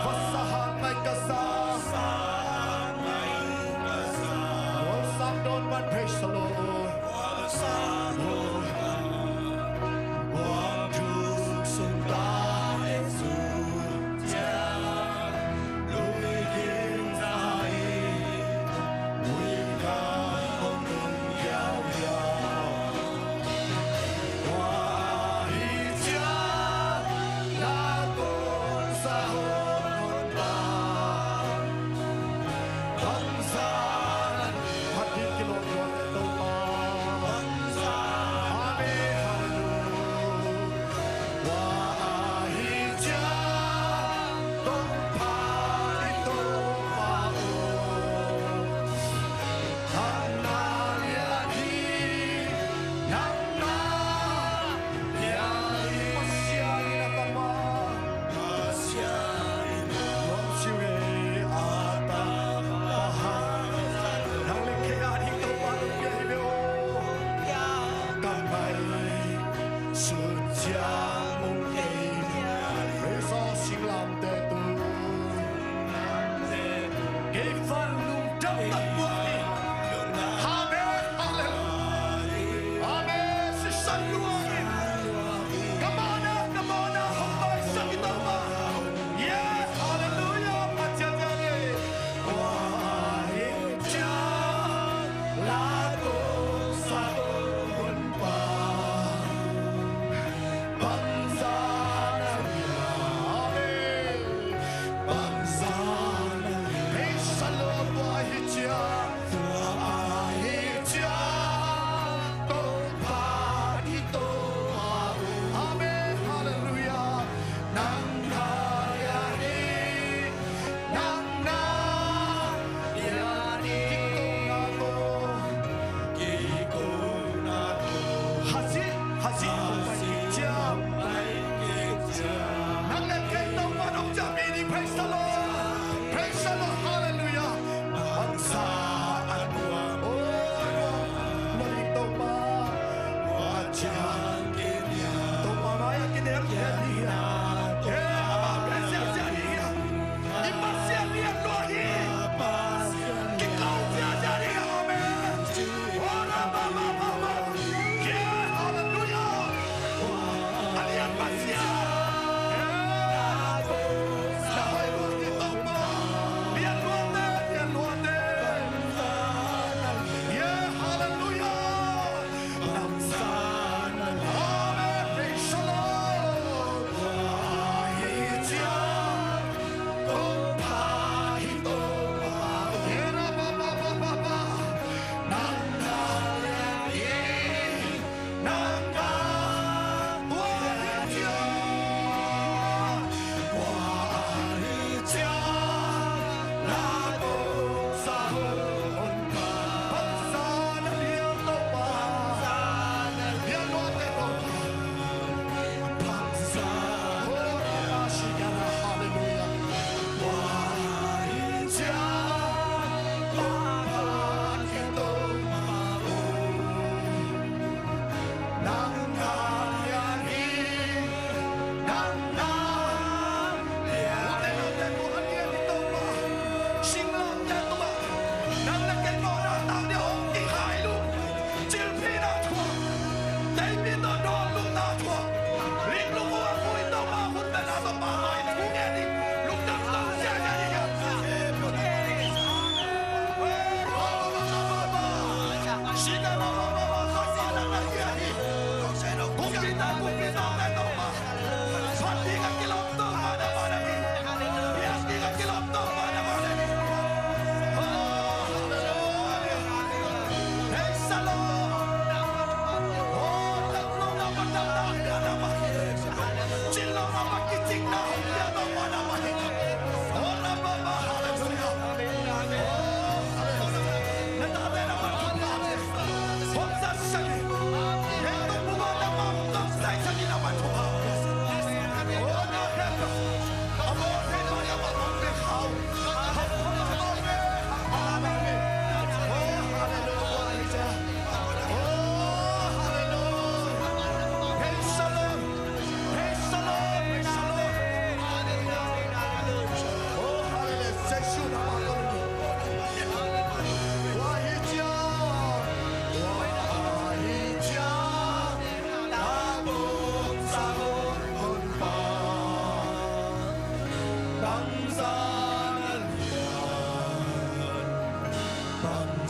vasa hang ngai ka sa. Sang dawn man, praise the Lord.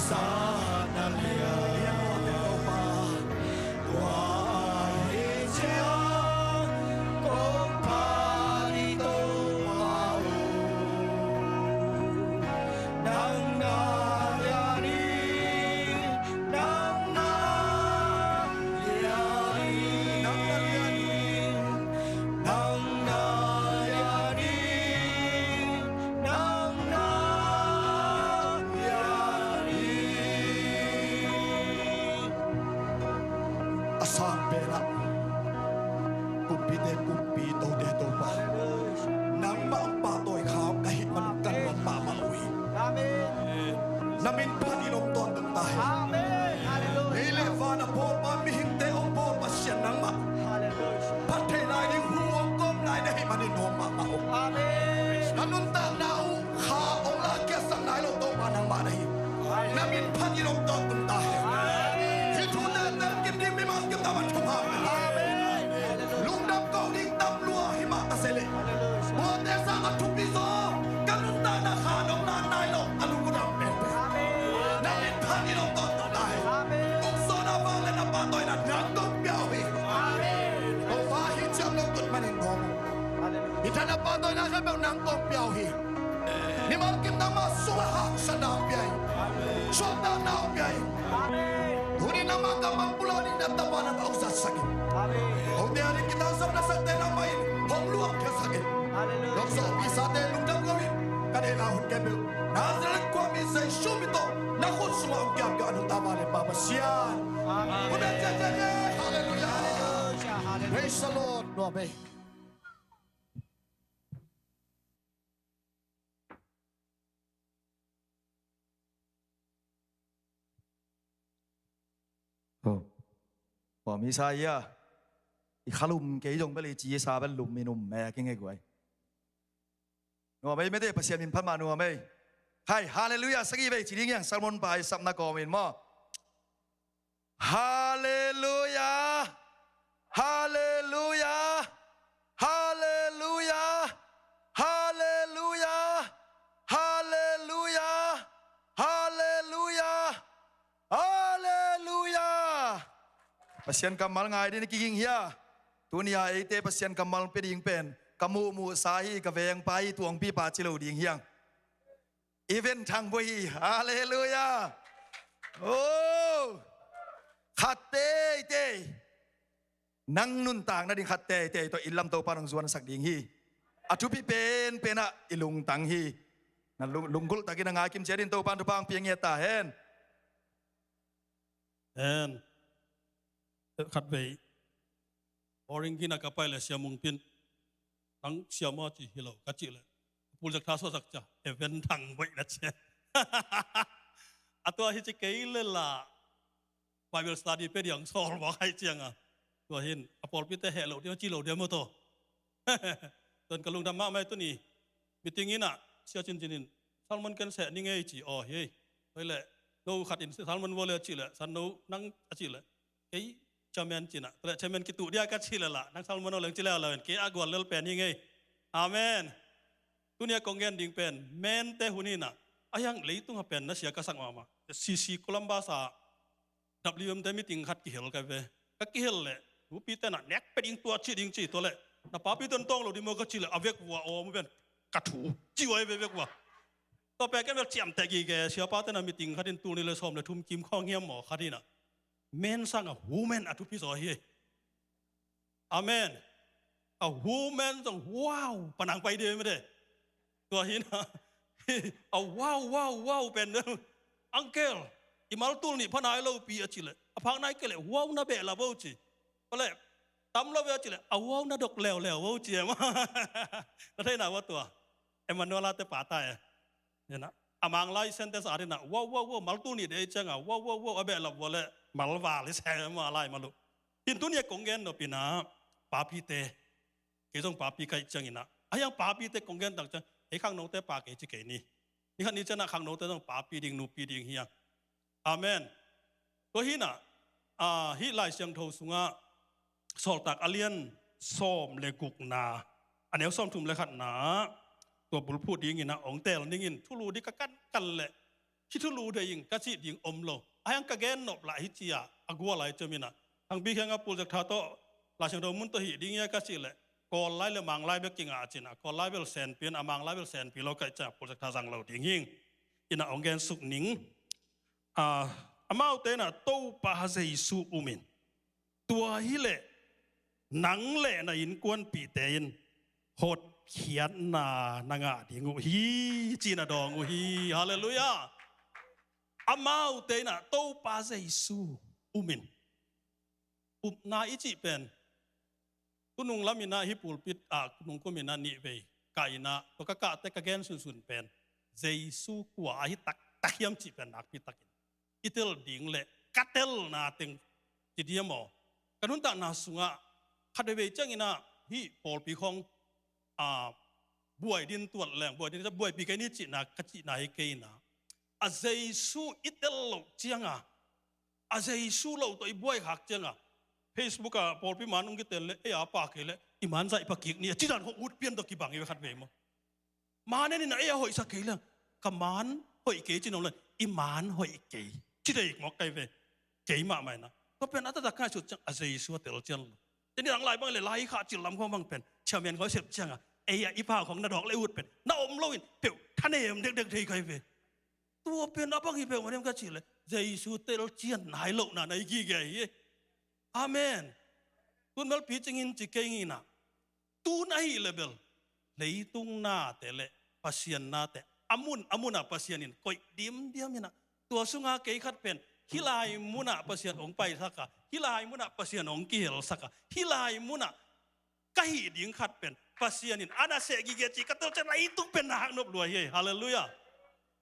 Satna lian lian tua te Topa. Tua hi ciang kong phat i Topa uh. Nang na lian hi, nang na lian hi, nang na lian hi, nang na lian hi. Nang na lian hi. A sang penah kumpite kumpi, tote Topa, nangmah hong pahtawi kha ka hih man ka nuam mahmah uh hi. Amen. Na min phat in om tawntung ta hen. Amen. Hallelujah. Lei le van a bawlpa, mihingte hong bawl Pasian nangmah. Hallelujah. Phat theih lai ding hu hong kawm lai na hih manin nuam mahmah uh. Amen. Ka nuntakna uh kha hong lakkhiatsak nai lo Topa nangmah na hi. Amen. Na min phat in om tawntung ta hen. Amen. Hih thu tenten kim ding mimal kim tawh man thupha. Amen. Lungdam ko ding tam lua hi mah ta se leh, tuate sang a thupi zaw ka nuntakna kha hong lak nai lo a lungdam pen pen. Amen. Na min phat in om tawntung ta hen. Amen. Uk sawna vangliatna pahtawina nang kong pia uh hi. Amen. Topa, hih ciang nong tut manin nuam uh. Hallelujah. Hih thahatna pahtawina khempeuh nang kong pia uh hi. Mimal kim nangmah sungah haksatna hong pia in, suahtakna hong pia in. Amen. Tuni nangmah kammal pulak ding na tapa nangmah hong zatsak in. Amen. Hong tel ding kitangsapna sakte nangmah in hong luangkhiatsak in. Hallelujah. Nong sawhpiksate lungdam ko in, ka deihna hun khempeuh Nazareth khuami Jesu min tawh na khut sungah hong kiam ka, a nungta vanglianpa Pasian. Amen. Hun a ciacia. Hallelujah. Hallelujah. Praise the Lord. Nuam ei. Oh. Pawm hi sa ia. I kha lum kei zong bel i ci sa bel lum in um mek ing ei guai. Nuam ei mete, Pasian min phat mah nuam ei. Hai, Hallelujah sagih vei ci ding hiang, sermon pa i sapna kawm in maw. Hallelujah. Hallelujah. Hallelujah. Hallelujah. Hallelujah. Hallelujah. Hallelujah. Pasian kammal ngai ding na kiging hia? Tuni a eite Pasian kammal pia ding pen ka muhmuh sa hi, ka vengpa hi, tuangpipa ci lo ding hiang. Even Thang Boih hi. Hallelujah. Oh. Khat teitei. Nang nuntak nading khat teitei tawh inn lam Topa nong zuansak ding hi. A thupi penpen ah i lungtang hi. Na lung, lunggulh takin a ngai kim ciat in Topa in thupha hong pia ngiat ta hen. Hen. Khat vei. Boring kina ka pai le Sia Mung Pin, nang sia maw ci, hi lo ka cih leh, pulsak tha suaksak cia, Evan Thang Boih na cia. A tua hi ci kei le la, Bible study pe diang sawl bawk hai cianga. Tua hin a pawlpite heh lo diam, ci lo diam maw taw. Tuan ka lungdam mahmah ei. Tuni meeting inah Sia Cin Cin in, Salmon ken seh ni ngei ci, aw hi ei. Tua hi leh no khat in Salmon vua le a cih leh, san no nang a cih leh, kei chairman cina, tua leh chairman kituh dia ka cih leh lah, nang Salmon aw leng ci leh a lo in, kei a gual lel pen hi ngei. Amen. Tuni a kong gen ding pen mente hun inah, a hiang leitung a pen na sia ka sak mahmah. C C Columbus a W M te meeting khat kihel ka ve. Ka kihel leh nupite na nek pe ding tua ci ding ci, tua leh na papi ton tawng lo ding maw ka cih leh, a vek vua aw mu pen ka thu ci uai ve vek vua. Tua pek ken bel ciamteh gige, siapate na meeting khat in tul nih le sawm le thum kim khawng hiam maw khat inah, men sang a woman a thupi zaw hi. Amen. A woman zong wow panang pai de mede. Tua hinah a wow wow wow pen de. Uncle, i mal tul nih pha nai lo pi a cih leh, a phak nai kei leh wow na behlap vo ci. Tua leh tam lo ve a cih leh, a wow na dok leuleu vo ci em. Na theihna ua tua Emmanuel a te pa ta e. Ina, a Manglai sentence a dinah, wow wow wow, mal tul nih de ei cianga wow wow wow a behlap vua leh malval i sem a lai mal uh. Hin tuni a kong gen nop inah papite, kei zong papi ka hih cianginah, a hiang papite kong gen tak ciang ei khangnote pa kei ci kei ni. Ni khat ni cianah khangnote zong papi ding nupi ding hiang. Amen. Tua hinah, ah, hih Lai Siangtho sungah Sawltak a lian sawm le gukna, a neu sawm thum le khatna, tua bulphuh dinginah hong teel ningin thulu ding ka kankan leh Khithulu dei ing ka cih ding om lo. Ahi hang ka gen nop lah hi ci-a a gual lai ciam inah. Hang bik hiang a pulzek tha tawh Laisiangtho mun tawh hih ding ia ka cih leh Kawl lai le Mang lai bek kingah cinah Kawl lai bel senpi in a Mang lai bel senpi lo kaih ciah pulzek tha zang lo ding hing. Inah hong gen suk ning. Amaute inah Topa Jesu um in. Tua hileh nang le na innkuanpihte in hotkhiatna na ngah ding uh hi, ci-in a dawng uh hi. Halleluiah. Amaute inah Topa Jesu um in. Upna i cih pen tunung lam inah hih pulpit ah nungkum inah nihvei ka inah tua ka kahte ka gen sunsun pen Jesu kua ahi taktak hiam cih pen nakpi takin i tel ding le ka telna teng ci diam aw. Ka nuntakna sungah khat veivei ciang inah hih pawlpi khong buai din tuat leng buai din buaipi kei ni cihna ka cihna hi kei inah a Jesu i tel loh cianga a Jesu lo tawh i buai khak cianga Facebook ah pawlpi man ung kitel le ei a pa kei le i man zaih pakik ni a cidan khong ut pian tawh kibang i ve khat vei maw. Maan en inah ei a hoihsak kei leng ka maan hoih kei ci nong leng i maan hoih kei ci dei mawk kai ve. Kei mahmah inah tua pen a taktak ngaihsut ciang a Jesu a tel cian lo. Teni dang lai bang le lai khah cil lam khong bang pen chairman khong sep cianga ei a i pa khong na dawk le ut pen na om lo in peuh thanem dekdek thei kai ve. Tua pen a bang hi peuh mah diam ka cih le Jesu tel cian nai lohna na i gige hi. Amen. Tun melpi cingin ci kei nginah tun ahih le bel leitung nate le Pasian nate a mun a munah Pasian in koih dimdiam inah tua sunga kei khat pen hih lai munah Pasian hong paisak a hih lai munah Pasian hong kihelsak a hih lai munah ka hih ding khat pen Pasian in a na seh gige cih ka tel ciang leitung pen na hak nop lua hi. Halleluiah.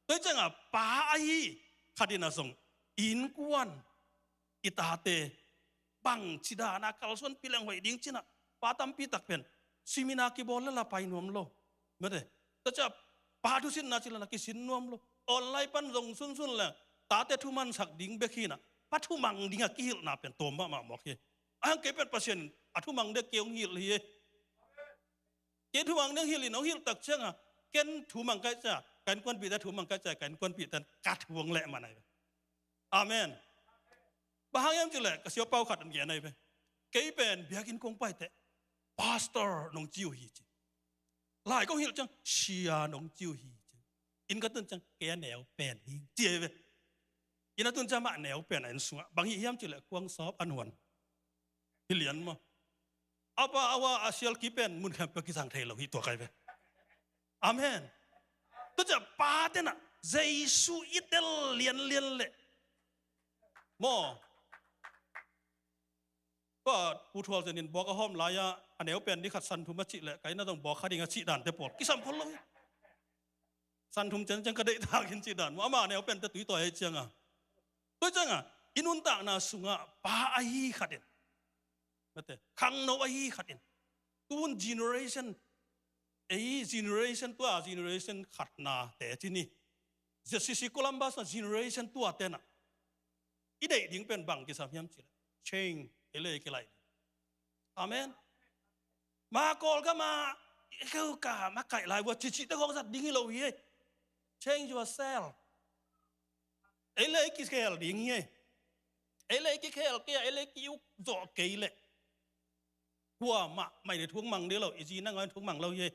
Tua hi cianga pa ahi khat inah zong innkuan i tate bangci dana kalsuanpih leng hoih ding cinah pa tampi tak pen simina kibawl le la pai nuam lo. Mate tua ciah pa thusinna ci lana kisin nuam lo. Online pan zong sunsun le tate thumansak ding bek hinah pa thumang dinga kihilhna pen tawm mahmah mawk hi. Ahang kei pen Pasian in a thumang dek kei hong hilh hi. Kei thumang dek hilh in hong hilh tak cianga ken thumang kaih ciah ka innkuanpihte thumang kaih ciah ka innkuanpihte ka thuang leh man ahi. Amen. Bang hang hiam cih leh ka siopau khat an gen ahi ve. Kei pen biakinn kong paiteh pastor nong ci uh hi ci. Lai kong hilh ciang sia nong ci uh hi ci. Inn ka tun ciang kei a neu pen hi ci ahi ve. Inn a tun ciang mah a neu pen a inn sungah bang hih hiam cih leh kuang sawp a nuan. Hi lian maw. A pa a wa a sial ki pen mun khempeuh kizang thei lo hi tua kai ve. Amen. Tua ciah pa tenah Jesu i tel lianlian leh maw. Tua Pu Thual Zen in bawk a hawm lai-ah a neu pen ni khat san thum a cih leh ka inn ah zong bawk kha ding a cih dante pawl kisam phot lo hi. San thum ciang ciang ka deih takin cih dan maw ama a neu pente tui tawi ahi cianga. Tua cianga i nuntakna sungah pa ahi khatin mate khangno ahi khatin tun generation ei generation tua generation khatna te ci ni. Zia sisi Columbus na generation tua tenah i deih ding pen bang kisam hiam cih leh change ei le ei kilaih ding. Amen. Ma Kawlgam ah i keu ka ma kaih lai vua cicihte khawng zat ding hi lo hi. Change yourself. Ei le ei kikhel ding hi. Ei le ei kikhel kei ah ei le ei ki-uk zawh kei leh kuamah mai le thuk mang ding lo i zi nang thuk mang lo hi.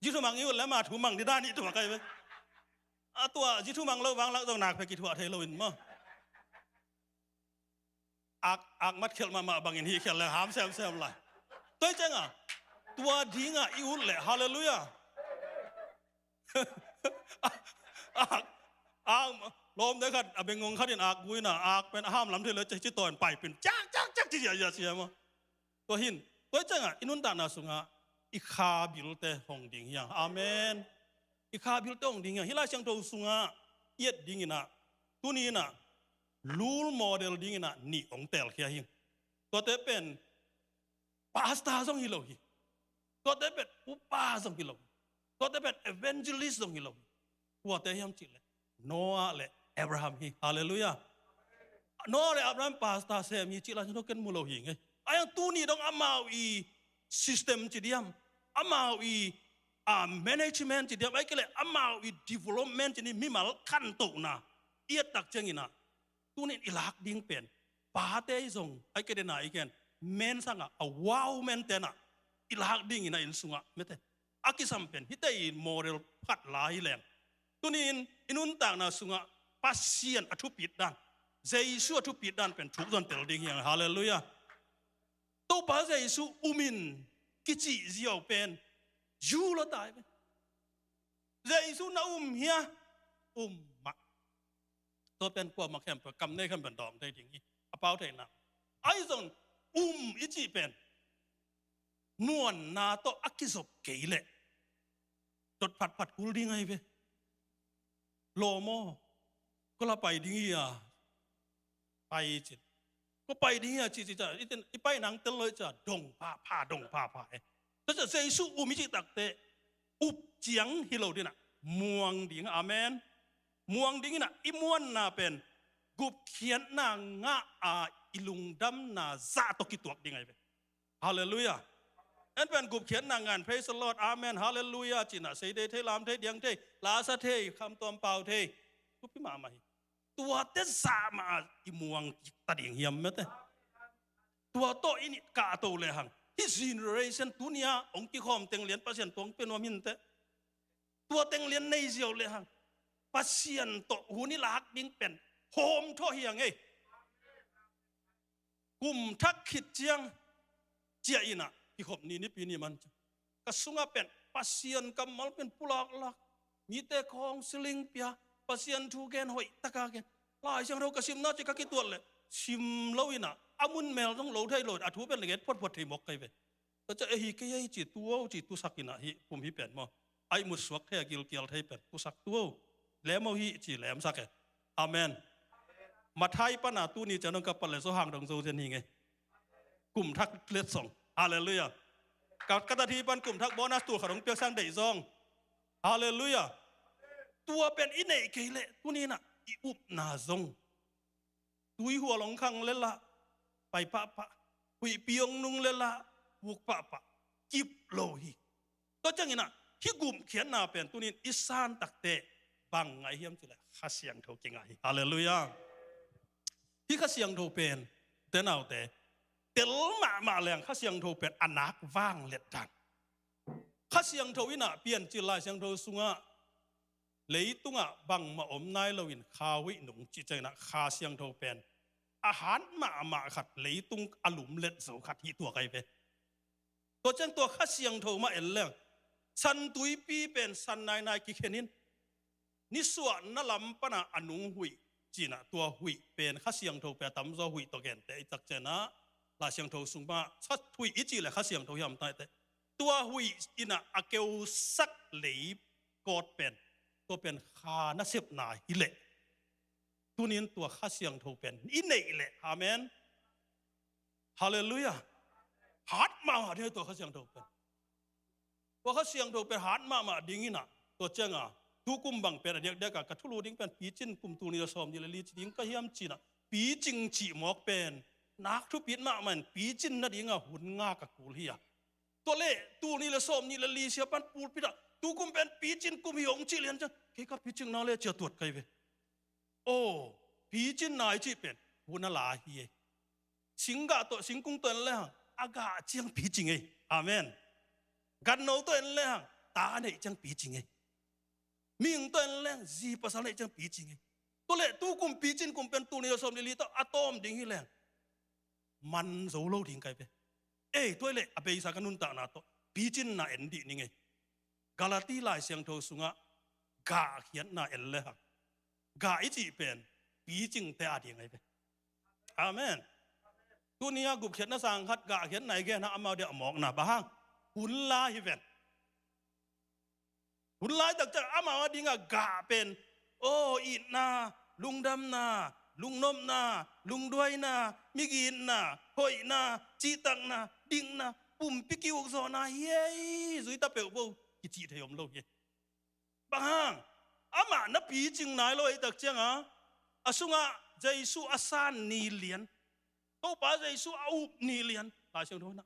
Zi thumang i ut le ma thumang ding dan i tuak ahi ve. A tua zi thumang lo vanglak zong nak phe kithuah thei lo in maw. Ak ak mat khialh mahmah bangin hih khialh le ham semsem lai. Tua hi cianga tua dinga i ut le halleluiah. Ak ak lawmte khat a bengong khatin ak guina ak pen a ham lam thei le ci tawn paipin cak cak cak ci ziahziah sia maw. Tua hin tua hi cianga i nuntakna sungah i kha bilte hong ding hiang. Amen. I kha bilte hong ding hiang. Hih Lai Siangtho sungah i et dinginah tuni inah role model dinginah nih hong teelkhia hing. Tuate pen pastor zong hi lo hi. Tuate pen upa zong hi lo hi. Tuate pen evangelist zong hi lo hi. Kuate hiam cih leh Noah le Abraham hi. Halleluiah. Noah le Abraham pastor sem hi cih Lai Siangtho ken mu lo hi ngei. Ahi hang tuni dong amau i system ci diam amau i a management ci diam, ai kei le amau i development ci ni, mimal khantohna i et tak ciangin ah, tunin i lak ding pen pate i zong, ai kei le na i gen men sangah a wow men tenah i lak dingin ah inn sungah mete a kisam pen hite i model phat la hi leng. Tunin i nuntakna sungah Pasian a thupit dan, Jesu a thupit dan pen thuk zon tel ding hi hang. Halleluiah. Topa Jesu umin kicih ziau pen zu lo tai pen. Jesu na um hia? Um mah. Tua pen kuamah khempeuh kam nei khempeuh dawng thei ding hi. A pau theihna. Ai zong um i cih pen muanna tawh a kizop kei leh dot phatphat kul ding ahi ve. Lawm aw, ko la pai ding hi a, pai cin. Ko pai ding hi a ci ci ca, i ten, i pai nang tel loi ca, dong pha pha, dong pha pha e. Tua ca Jesu um i ci takte, up ciang hi lo dinah, muang ding, amen. Muang ding inah, i muanna pen, gupkhiatna ngah a i lungdamna zah tawh kituak ding ahi ve. Halleluiah. En pen gupkhiatna ngan, praise the Lord, amen, halleluiah, cinah sei thei thei, lam thei, diang thei, lasa thei, khamtuam pau thei. Thupi mahmah hi. Tuate zah mah a i muang kik ta ding hiam mete. Tua tawh i nih kahto lehang, hih generation tunia hong kikhawm tenglian Pasian tuang pia nuam hinte. Tua tenglian nei ziau lehang, Pasian tawh hun i lak ding pen hawm thawh hiang ei. Kum thak khit ciang ciah inah kikhop ni, nipi ni man ciang ka sungah pen Pasian kammal pen pulaklak, mite counseling pia, Pasian thu gen hoih taka gen. Lai Siangtho ka simna ci ka kituat leh sim lo inah a mun mel zong lo thei lo, a thu pen le nget phuatphuat thei mawk kai ve. Tua ca e hi kei ei ci, tu o ci, tusak inah hi pum hi pen maw. Ai mutsuak thei a gilkial thei pen tusak tu o. Lem o hi ci lemsak e. Amen. Mathai pana tuni ciang dong ka pat le Johan dong zo zen hi ngei. Kum thak letsong. Halleluiah. Ka, ka tat hi pan kum thak bonus tul khat dong piak sang deih zong. Halleluiah. Tua pen i neih kei leh tuninah i upna zong tui hual hong khang le lah pai pahpah, huihpi hong nung le lah vuk pahpah, kip lo hi. Tua cianginah hih gupkhiatna pen tunin i san takte bang ngah hiam cileh Kha Siangtho kingah hi. Halleluiah. Hih Kha Siangtho pen tenaute tel mahmah leng Kha Siangtho pen a nak vang let dan. Kha Siangtho inah Piancil Lai Siangtho sungah leitungah bangmah om nai loin kha huih nung cih cianginah Kha Siangtho pen a hat mahmah khat, leitung a lumlet zo khat hih tua kai ve. Tua ciang tua Kha Siangtho mah en leng San Tuipi pen san nainai kikhenin nisuahna lam pana a nung huih cinah tua huih pen Kha Siangtho pen a tamzaw huih tawh gente i tak cianah Lai Siangtho sung mah sa huih i cih le Kha Siangtho hiam taite. Tua huih inah a keusak lei kawt pen, tua pen kha nasepna hileh tunin tua Kha Siangtho pen i neih leh, amen. Halleluiah. Hat mahmah ding tua Kha Siangtho pen. Tua Kha Siangtho pen hat mahmah dinginah tua cianga tukum bang pen a diakdiaka ka thulu ding pen picin kum tul nih le sawm nih le li ci ding ka hiam cinah picing cih mawk pen nak thupit mahmah in picin nadinga hun nga ka kul hi a. Tua le tul nih le sawm nih le li sia pan pulpitah tukum pen picin kum hi hong cih lian ciang kei ka picingna le cia tuat kai ve. Aw, picin nai cih pen hun a la hi ei. Singgah tawh singkung tawh en lehang a gah ciang picing ei. Amen. Ganno tawh en lehang ta a neih ciang picing ei. Mihing tawh en lehang zi pasal neih ciang picing ei. Tua leh tukum picin kum pen tul nih le sawm nih le li tawh a tawm ding hi lehang man zo lo ding kai ve. Ei, tua leh a beisa ka nuntakna tawh picinna en dih ning ei. Galati Lai Siangtho sungah gahkhiatna en lehang gah i cih pen picingte a ding ahi ve. Amen. Tuni a gupkhiatna sang khat gahkhiatna i genah amau dia a mawkna bang hang hun la hi ven. Hun laitak ciang amau a dingah gah pen aw itna, lungdamna, lungnopna, lungduaina, migitna, hoihna, cihtakna, dikna, pumpi ki-ukzawhna hi ei, zuita peuh bo kicih thei om lo hi. Bang hang amah na picing nai lo ei tak cianga a sungah Jesu a san ni lian, Topa Jesu a up ni lian Lai Siangtho inah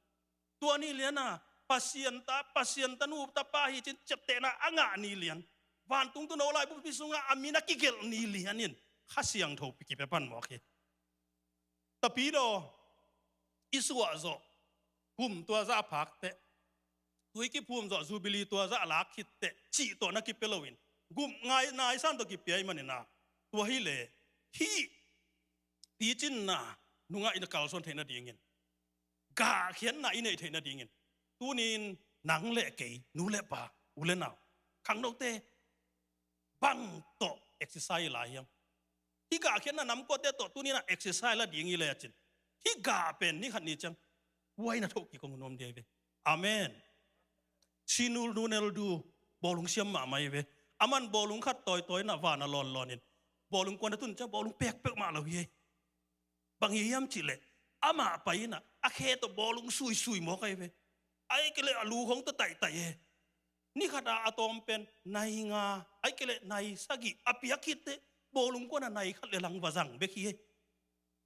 tua ni liana Pasian ta, Pasian tanu tapa hi cin ciaptehna a ngah ni lian, vantung tun a laibupi sungah a min a kigelh ni lian in Kha Siangtho pi kipia pan mawk hi. Tapidaw i suah zawh, kum tua zah a phak teh, tui kiphum zawh, Jubilee tua zah a lak khit teh cih tawh na kipia loin, gum ngai naisan tawh kipia i manin ah, tua hi leh hih picinna nungah i na kalsuan theih nadingin, gahkhiatna i neih theih nadingin, tunin nang le kei, nu le pa, u le nau, khangnote, bang tawh exercise lai hiam? Hih gahkhiatna namkuate tawh tunin ah exercise la ding i le a cin, hih gah pen ni khat ni ciang buaina thoh kik kong nuam dia hi ve. Amen. Sinul nunel du bawlung siam mahmah hi ve. Aman bawlung khat tawitawi na van a lawnlawnin, bawlung kuan a tun ciang bawlung pekpek mah lo hi. Bang hi hiam cih leh amah pai in ah a khe tawh bawlung suisui mawk ahi ve. Ahih kei leh a lu khong tawh taihtaih hi. Ni khat a a tawm pen nai nga, ahih kei leh nai sagih a piak khit teh, bawlung kuan a nai khat le lang va zang bek hi.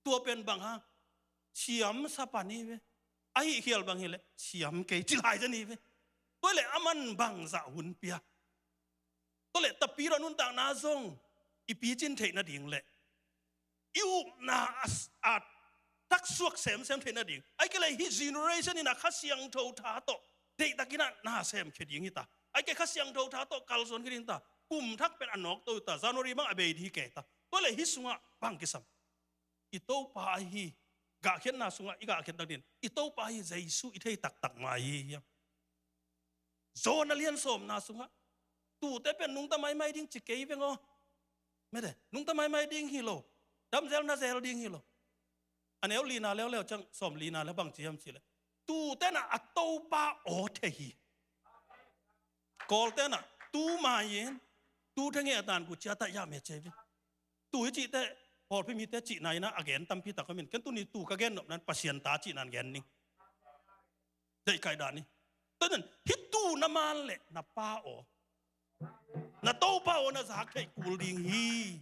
Tua pen bang hang? Siamsa pan hi ve. Ahih khial bang hi leh siam kei ci lai zen hi ve. Tua leh aman bangzah hun pia? Tua leh tapidaw nuntakna zong i picin theih nading le i upna a, a taksuak semsem theih nading, ahih kei leh hih generation in ah Kha Siangtho tha tawh deihtakin ah na semkhia ding hi ta. Ahih kei leh Kha Siangtho tha tawh kalsuan khia ding ta. Kum thak pen a nawkto hi ta, January bang a bei ding hi kei ta. Tua leh hih sungah bang kisam? I Topa ahi, gahkhiatna sungah i gahkhiat tak dingin i Topa ahi Jesu i thei taktak mah ahi hiam? John a lian sawmna sungah, tuute pen nungta maimai ding ci kei veng aw. Mete, nungta maimai ding hi lo, damzel na zel ding hi lo. A neu lina leuleu ciang sawm lina le bang ci hiam cih leh, tuute na a Topa aw thei hi. Kawlte na tu mai-in, tu thenge a tan ku cia ta ya me ce vi. Tu i cih teh pawlpi mite cihna in ah a gen tampi tak om in, ken tuni tu ka gen nopna in Pasian ta cihna in gen ning. Deih kaih dah ni. Tua in hih tu na man leh na Pa aw, na Topa aw na zak theih kul ding hi.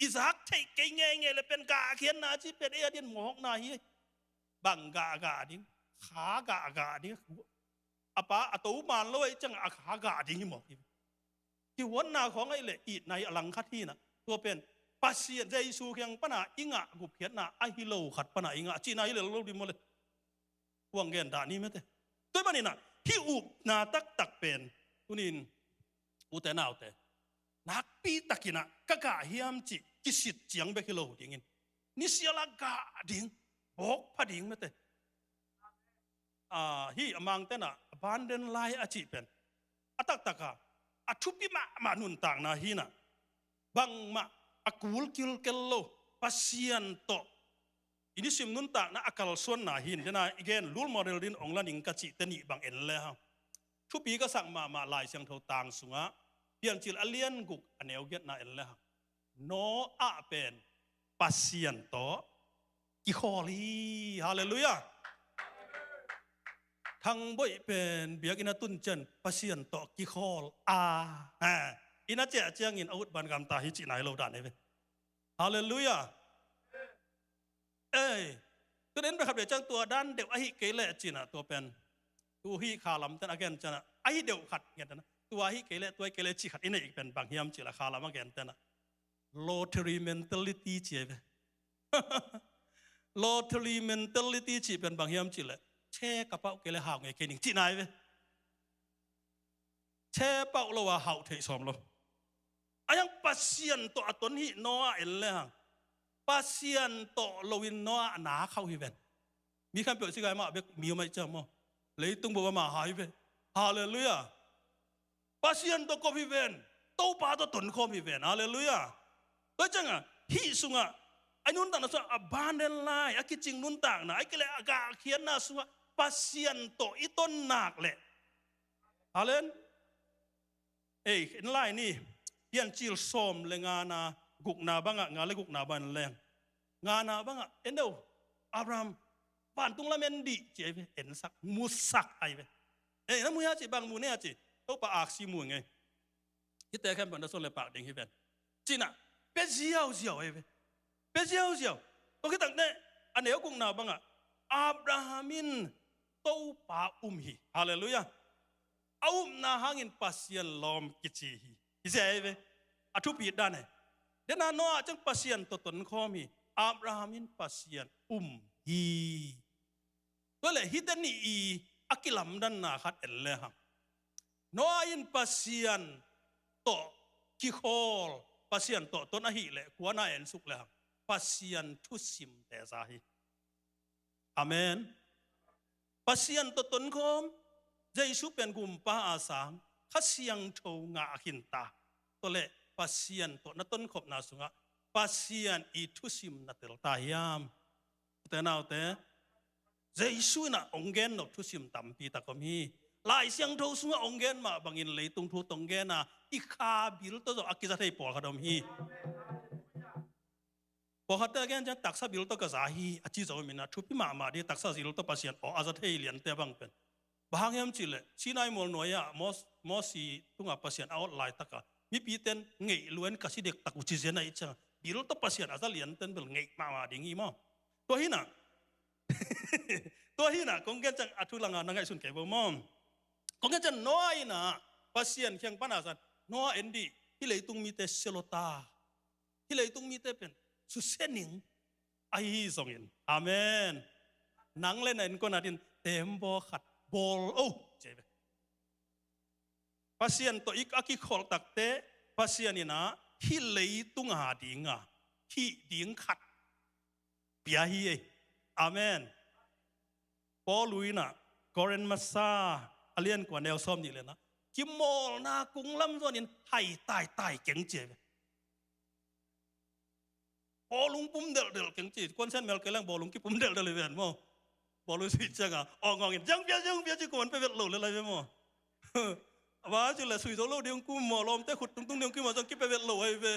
I zak theih kei ngeingei leh pen gahkhiatna cih pen ei a din mawkna hi. Bang gahgah ding? Kha gahgah ding. A pa a to man lo ahih ciangah a kha gah ding hi mawk hi. Kihuatna khawng ahih leh itna hi a lang khat hi in ah, tua pen Pasian Jesu kiang pana i ngah gupkhiatna ahi lo khat pana i ngah cihna hi leh lo ding maw le. Kuang gen dah ni mete. Tua ahih manin ah hih upna taktak pen tunin ute naute, nakpi takin ah ka gah hiam cih kisit ciang bek hi lo dingin, nisial a gah ding, bawk pha ding mete. Ah, hih a Mangte in ah abundant life a cih pen a taktak a, a thupi mahmah nuntakna hi in ah, bangmah a kul kilkel lo, Pasian tawh i nisim nuntakna a kalsuanna hi in, dena i gen lul model din ong la ning ka cihte nih bang en le hang. Thupi ka sak mahmah Lai Siangtho tang sungah, Piancil a lian guk a neu giatna en le hang. Noah pen Pasian tawh kikhawl hi. Halleluiah. Thangboih pen biakinn a tun ciang Pasian tawh kikhawl a, ha, inn a ciah ciangin a ut ban gamta hi cihna hi lo dan hi ve. Halleluiah. Ei, tu den bek khat ve ciang tua dan deuh ahih kei leh cih in ah tua pen, tu hih kha lamte in a gen ciang ah, ahi deuh khat ngen in ah, tua ahih kei leh, tua ahih kei leh cih khat i neih pen bang hiam cih leh kha lam a gente in ah lottery mentality ci hi ve. Lottery mentality cih pen bang hiam cih leh, che ka pauh kei leh hau ngei kei ning cihna hi ve. Che pauh lo a hauh theih sawm lo. A hiang Pasian tawh a ton hih Noah en le hang, Pasian tawh loin Noah a na khauh hi ven. Mi khan peuh si gai mah bek mi om aih ciang maw, leitung bup a mah hai ve. Halleluiah. Pasian tawh kop hi ven. Topa tawh tonkhawm hi ven. Halleluiah. Tua ciangah hih sungah a nuntakna sungah abundant life, a kicing nuntakna, ahih kei leh a gahkhiatna sungah Pasian tawh i ton nak leh, halleluiah. Ei, en lai ni. Piancil sawm le ngana gukna bangah, nga le gukna bang en leng, ngana bangah en deuh. Abraham, vantung lam en dih ci ahi ve, ensak, musak ahi ve. Ei, na mu hia ci, bang mu ne a ci, Topa aksi mu ngei. Hihte khempeuh na suan le pak ding hi ven, ci in ah pia ziauziau ahi ve. Pia ziauziau. Tua khit tak teh a neu gukna bangah, Abraham in Topa um hi. Halleluiah. A upna hangin Pasian lawm kici hi. Hi sia ei ve. A thupi dan e. Dena Noah ciang Pasian tawh tonkhawm hi. Abraham in Pasian um hi. Tua le hite nih i a kilamdanna khat en le hang. Noah in Pasian tawh kikhawl, Pasian tawh ton ahih leh kuana ensuk le hang Pasian thusimte za hi. Amen. Pasian tawh tonkhawm, Jesu pen gumpa a sang, Kha Siangtho ngah a khinta. Tua le Pasian tawh na tonkhopna sungah Pasian i thusim na telta hiam? Ute naute, Jesu inah hong gen nop thusim tampi tak om hi. Lai Siangtho sungah hong gen mah bangin leitung thu tong gen a, i kha bil tawh zong a kiza thei pawlkhat om hi. Pawlkhatte a gen ciang taksa bil tawh ka za hi a ci zo minah thupi mahmah dih, taksa bil tawh Pasian aw a za thei liante bang pen. Bang hang hiam cihleh Sinai mual nuai-ah Mos- Mosi tungah Pasian a awt laitaka mipiten ngeih luan ka si dektak uh ci zen a ih cianga bil tawh Pasian a za lianten bel ngeih mahmah ding hi maw? Tua hinah tua hinah kong gen ciang a thu langa na ngaihsun kei bo maw? Kong gen ciang Noah inah Pasian kiang pana zan Noah en dih, hih leitung mite sia lota. Hih leitung mite pen susia ning ahi zongin. Amen. Nang le na innkuan adin tembaw khat bawl o, ci ve. Pasian tawh i a kikholh takte Pasian inah hih leitung adinga hih ding khat pia hi ei. Amen. Paul inah Korin masa a lian kua neu sawm nih lenah kimawlna kung lam zuanin hai taitai keng ci ei ve. Bawlung pum delhdel keng ci, kuansian mel kei leng bawlung kipum delhdel hi ven maw? Bawlung sui cianga awngawngin ciang pia ciang pia ci kuman pe vet lo le lai ve maw? A va ci le sui zo lo ding kum maw, lawmte khut tungtung ding kum maw ciang kipe vet lo ahi ve.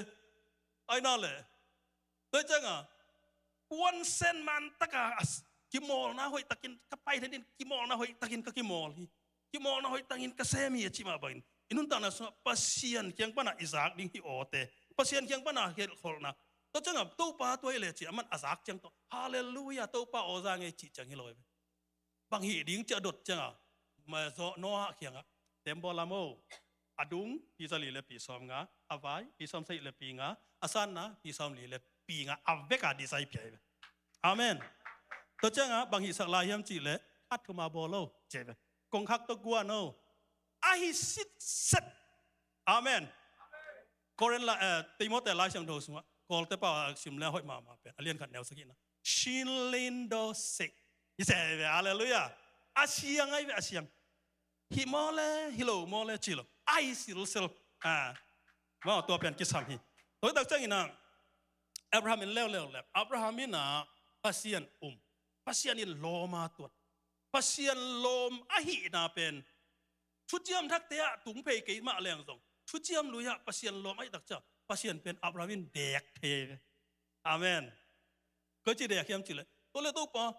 Aina le tua cianga kuansian man taka kimawlna hoih takin ka pai thenin kimawlna hoih takin ka kimawl hi. Kimawlna hoih tangin ka sem hi a cih mah bangin i nuntakna sungah Pasian kiang pana i zak ding hi awte. Pasian kiang pana gelhkholhna. Tua cianga Topa tua hi le cih aman a zak ciang tawh Halleluiah, Topa aw za ngei cih ciang hi lo hi ve. Bang hih ding cih a dot cianga ma zawh Noah kiangah tembaw lam o. A dung pi zali le pi sawm nga, a vai pi sawm sahih le pi nga, a sanna pi sawm li le pi nga a veka design pia hi ve. Amen. Tua cianga bang hihsak lai hiam cih leh khat thuma bawl o ci hi ve. Kongkhak tawh guan o. Ahi sitset. Amen. Korin la eh, Timote Lai Siangtho sungah Kawlte pau a sim le hoih mahmah pen a lian khat neu sagihna. Shin lin do se. Hi se ve, halleluiah. A siang ahi ve, a siang. Hi maw le hi lo maw le ci lo. Ahi silsel. Ah. Maw tua pen kisam hi. Tua tak ciangin ah Abraham in leuleu le Abraham in ah Pasian um. Pasian in lawm a tuat. Pasian lawm ahihna pen thuciam thakte ah tung phei kei mah leng zong thuciam lui ah Pasian lawm ahih tak ciang Pasian pen Abraham in dek thei ve. Amen. Koi ci dek hiam ci le tua le Topa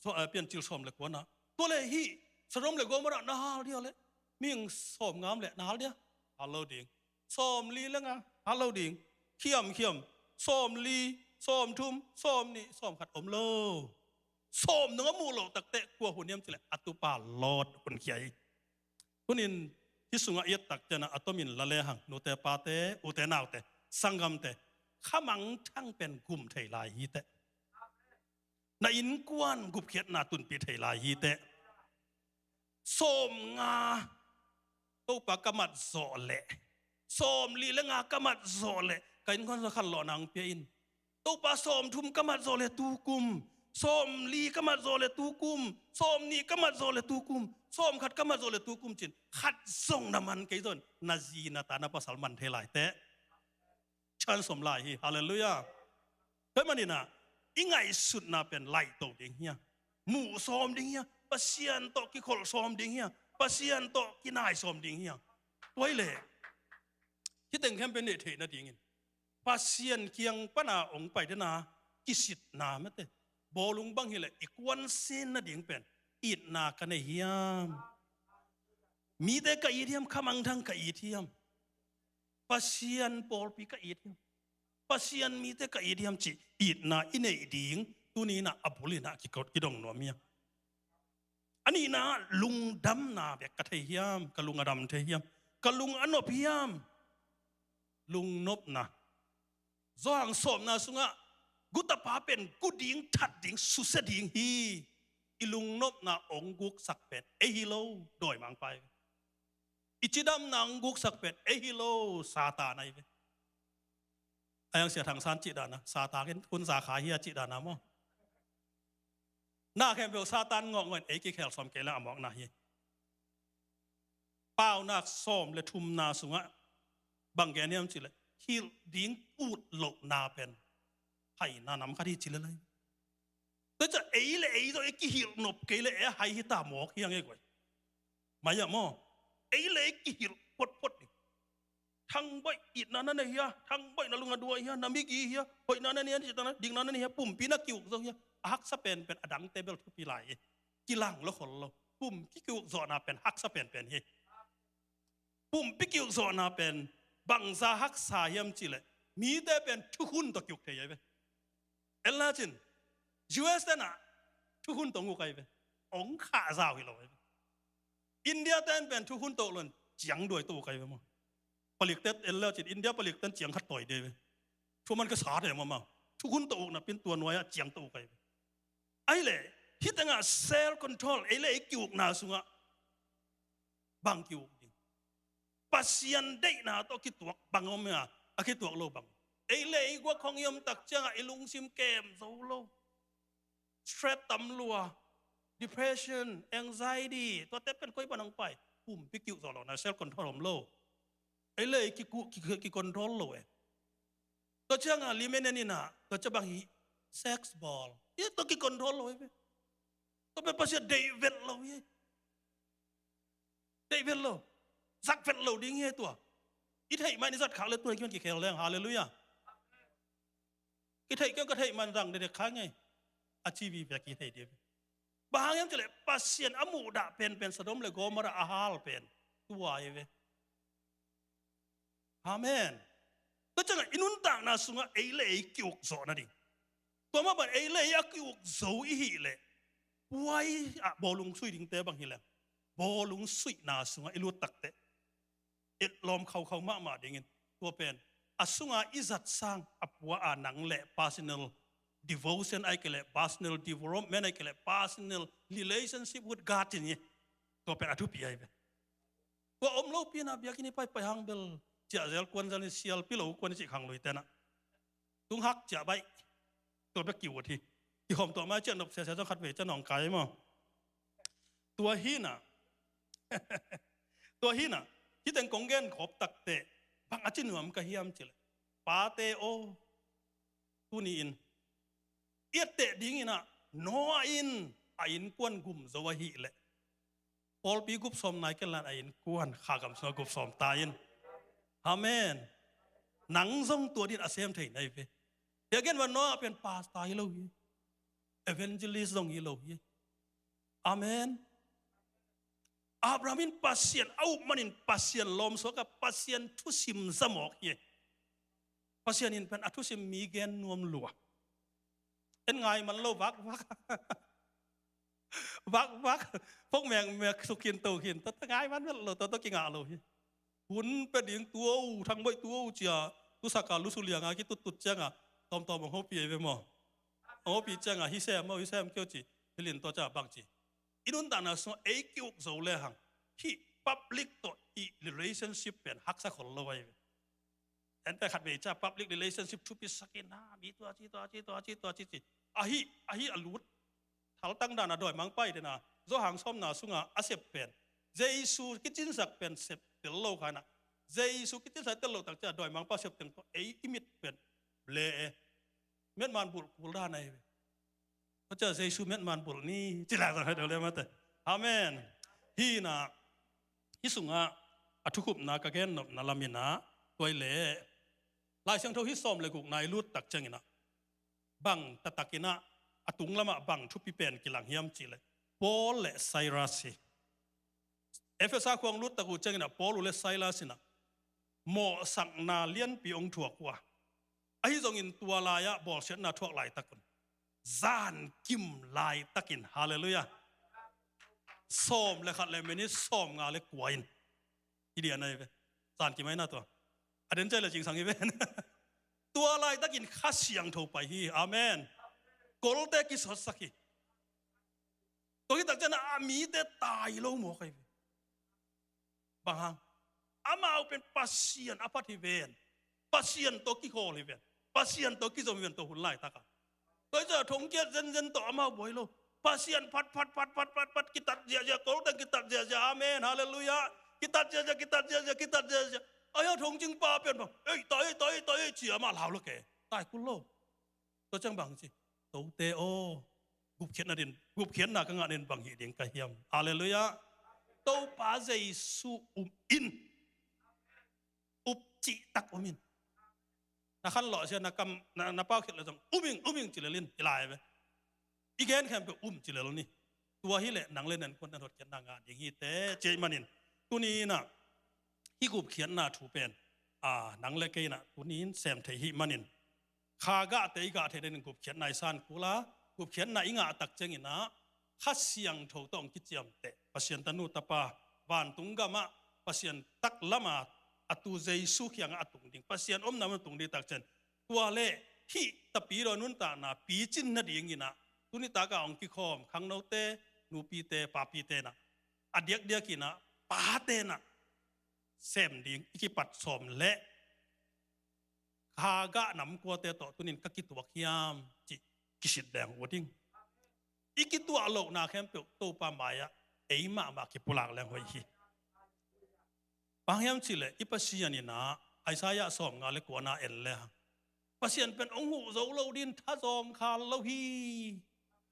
so, eh, Piancil sawm le kuana tua le hih Sodom le Gomorrah na hal dia le ming sawm ngam le na hal dia hal lo ding. Sawm li le nga hal lo ding. Khiam khiam. Sawm li, sawm thum, sawm nih, sawm khat om lo. Sawm nung a muh loh takte kua hun hiam ci le a tupa Lot hun khia hi. Tunin hih sungah i et tak ciangin a tomin la le hang nute pate, ute naute, sanggamte, khamangthang pen gum thei lai hi teh. Na innkuan gupkhiatna tunpih thei lai hi teh. Sawm nga Topa ka mat zawh leh sawm li le nga ka mat zawh leh ka innkuan zawh khan lawhna hong pia in. Topa sawm thum ka mat zawh le tu kum, sawm li ka mat zawh le tu kum, sawm nih ka mat zawh le tu kum, sawm khat ka mat zawh le tu kum cin khat zong na man kei zon na zi na ta na pasal man thei lai teh. Chan sawm lai hi. Halleluiah. Tua maninah i ngaihsutna pen laihto ding hia? Muh sawm ding hia? Pasian tawh kikholh sawm ding hia? Pasian tawh kinai sawm ding hia? Tua hi leh hih teng khempeuh neih theih nadingin Pasian kiang pana hong pai dena kisitna mate. Bawlung bang hileh i kuansin nading pen itna ka nei hiam? Mite ka it hiam? Khamangthang ka it hiam? Pasian pawlpi ka it hiam? Pasian mite ka it hiam cih itna i neih ding tuninah a bulinah kikot kidong nuam hiam? A A nihna ah lungdamna bek ka thei hiam? Ka lung a dam thei hiam? Ka lung a nop hiam? Lungnopna. Johan sawmna sungah gutapa pen gu ding, that ding, susia ding hi. I lungnopna hong guksak pen ei hi lo, dawimangpa hi. I cidamna hong guksak pen ei hi lo, Satan ahi ve. A hiang Sia Thang San cih dana, Satan in hun za kha hi a cih dana maw? Na khempeuh Satan ngawh ngawh in ei kikhel sawm kei leng a mawkna hi. Paunak sawm le thumna sungah bang gen hiam cihleh, hilh ding ut lohna pen haina nam khat hi ci le lai. Tua ciang ei le ei zong ei kihilh nop kei le ei hai hi ta mawk hiang ei guai. Mai ah maw? Ei le ei kihilh photphot ding. Thangbaih itna na nei hia? Thangbaih na lung a duai hia? Na migi hia? Hoihna na nei hia? Dikna na nei hia? Pumpi na ki-uk zo hia? A haksa penpen a dangte bel thupi lai hi. Kilang lo khol lo. Pumpi ki-uk zawhna pen haksa penpen hi. Pumpi ki-uk zawhna pen bangza haksa hiam cihleh, mite pen thukhun tawh ki-uk thei ahi ve. En la cin, U S ten ah thukhun tawh uk ahi ve. Hong khah zau hi lo ahi ve. India ten pen thukhun tawh uk lo in ciang duai tawh uk ahi ve maw? Palik ten en la cin, India palik ten ciang khat tawi ding ahi ve. Thu man ka sa de maw maw. Thukhun tawh uk napi in tua nuai ah ciang tawh uk ahi ve. Ahi leh, hih tengah self control, ei le ei ki-ukna sungah bang ki-uk ding? Pasian deihna tawh kituak bang om hia? A kituak lo bang? Ei le ei guak khong i om tak ciangah i lungsim kem zo lo. Stress tam lua, depression, anxiety, tuate pen koi pan hong pai? Pumpi ki-uk zawh lohna, self control om lo. Ei le ei ki-, ki-, ki-control lo e. Tua ciangah limenen in ah, tua ciang bang hi, sex bawl. Hi tua ki-control lo hi ve. Tua pen Pasian deih vet lo hi. Deih vet lo. Zak vet lo ding hi tua. I theih mah in i zat khak le tua hi kiman kikhel leng. Halleluiah. Kitheih keng ka theih man zang dedek kha ngei. A ci vive kitheih dih ve. Bang hang hiam cihleh Pasian a muhdah penpen Sodom le Gomorrah a hal pen tua hi ve. Amen. Tua ciangah i nuntakna sungah ei le ei ki-uk zawh nading. Tua mah bang ei le ei a ki-uk zo i hih leh, puai ah bawlung sui dingte bang hi leng, bawlung suihna sungah i lut takteh etlawm khaukhau mahmah dingin, tua pen a sunga i zat sang a pua a nang le personal devotion ahi kei leh, personal development ahi kei leh, personal relationship with God in hi. Tua pen a thupi ahi ve. Tua om lopi in ah biakinn i paipai hang bel ciah zel kuan zel in sialpi lo kuan i cih khang lui tenah tung hak ciah baih. Tua bek ki-ut hi. Kihawm tuah mai ciah nop siasia zong khat vei ciah nawngkai maw? Tua hinah, tua hinah, hih teng kong gen khawp takteh bang a ci nuam ka hiam cihleh, pate aw, tuni-in i etteh dinginah Noah in a innkuan gum zo ahih leh, pawlpi gup sawm nai ken lan a innkuan kha gam sungah gup sawm ta in. Amen. Nang zong tua din a sem thei nai ve. Tia gen van Noah pen pastor hi lo hi. Evangelist zong hi lo hi. Amen. Abraham in Pasian a up manin Pasian lawmsuak a Pasian thusim za mawk hi. Pasian in pen a thusim mi gen nuam lua. En ngai man lo vakvak. Vakvak. Phok mekmek suk khin to khin. Tata ngai man lo, tata kingah lo hi. Hun pia ding tuo, thangbaih tuo cia, tusaka lusu lianga kituttut cianga, tawmtawm hong hopih ei ve maw? Hong hopih cianga, hi sem maw, hi sem keu ci, hilin tua cia bang ci. I nuntakna sungah ei ki-uk zo lehang, hih public tawh i relationship pen haksa khol lo ahi ve. Ente khat vei cia public relationship thupi sakin ha, mi tua ci, tua ci, tua ci, tua ci ci. Ahi, ahi a lut. Thaltang dana dawimangpa i dena, Johan sawmna sunga a sep pen, Jesu kicinsak pen sep tel lo kha inah, Jesu kicinsak tel lo tak cia dawimangpa sep teng tawh ei i mit pen ble e. Metman bulh kul dana hi ve. Tua cia Jesu metman bulh ni ci lak zang hai deuh le mate. Amen. Hinah, hih sungah a thukhupna ka gennopna laminah, tuai le Lai Siangtho hih sawm le gukna i lut tak cianginah bang taktakinah a tunglamah bang thupi pen kilang hiam cihleh, Paul le Silas hi. Efesa khuang lut tak uh cianginah Paul uh le Silas inah mawhsakna lianpi hong thuak uh a, ahi zongin tua lai-ah bawlsiatna thuak laitakun, zankim laitakin, halleluiah, sawm le khat le minit sawmnga le kua in. I dian ahi ve. Zan kimaina tua. A den cai le cingsang hi ve. Tua laitakin Kha Siangtho pai hi. Amen. Kolte kisotsak hi. Tua khit takciang a mite tai lo mawk ahi ve. Bang hang? Amau pen Pasian a phat hi ven. Pasian tawh kikhawl hi ven. Pasian tawh kizom hi ven tua hun laitaka. Tua hi ciang thongkiat zenzen tawh amau buai lo. Pasian phat, phat, phat, phat, phat, phat, kitat ziahziah, kolteng kitat ziahziah, amen, halleluiah. Kitat ziahziah, kitat ziahziah, kitat ziahziah. Ai, a thongcingpa pen bang, ei, tai, tai, tai, ci amah lau lo ke. Tai kul lo. Tua ciang bang ci, Tote aw, gupkhiatna din, gupkhiatna ka ngah nin bang hih ding ka hiam? Halleluiah. Topa Jesu um in. Up cihtak um in. Na khanlawh sia, na kam, na, na pau khiat le zong, um ing, um ing ci lel in, i lai ve. I gen khempeuh um ci lel ni. Tua hi leh nang le nang kuan na hotkhiatna ngah ding hi te, ci ahih manin. Tuni in ah, hih gupkhiatna thu pen, a, nang le kei in ah, tuni in sem thei hi manin. Kha gahte i gah theih dingin gupkhiatna i san kul a, gupkhiatna i ngah takciangin ah, Kha Siangtho tawh hong kiciamteh, Pasian tanu tapa, vantung gamah, Pasian taklamah, a tu Jesu kiangah a tung ding, Pasian omna mun tung ding takciang. Tua leh, hih tapidaw nuntakna, picin nadingin ah, tuni takah hong kikhawm, khangnote, nupite, papite in ah, a diakdiakin ah, pate in ah, sem ding, i kipat sawm leh, Kha gah nam kuate tawh tunin ka kituak hiam cih kisit leng uh ding. I kituah lohna khempeuh Topa mai-ah ei mahmah kipulak leng hoih hi. Bang hiam cih leh i Pasian in ah Isaiah sawmnga le kuana en le hang, Pasian pen hong huh zo lo ding, thazawng khal lo hi.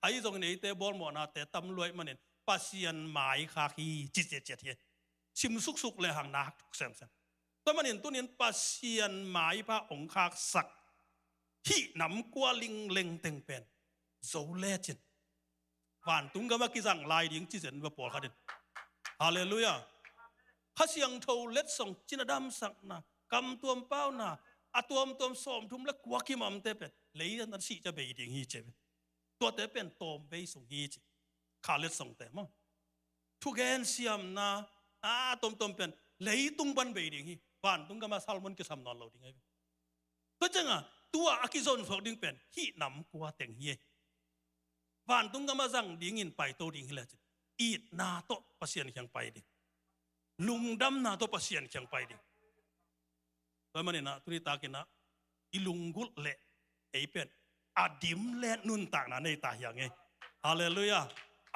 Ahi zongin eite bawlmawhnate tam lua ahih manin Pasian mai khak hi ci ciatciat hi. Sim suksuk le hang na hak thuk semsem. Tua manin tunin Pasian maipha hong khaksak hih nam kua lingleng teng pen zo lecin vantung gamah kizang lai ding ci zen va pawlkhat in. Halleluiah. Kha Siangtho letsong cin a damsakna, kam tuam pauna, a tuamtuam sawmthum le kua kimamte pen lei na sih ca bei ding hi ci ve. Tuate pen tawmvei sung hi ci. Kha letsongte maw, thugen siamna, a, tawmtawm pen leitung pan bei ding hi. Vantung gamah salmon kisam nawn lo ding ahi ve. Tua ciangah tua a kizonsuak ding pen hih nam kua teng hi. Vantung gamah zang dingin paito ding hi lecin, itna tawh Pasian kiang pai ding, lungdamna tawh Pasian kiang pai ding. Tua manin ah tuni takin ah i lunggulh leh ei pen a dimlet nuntakna nei ta hi hang e. Halleluiah.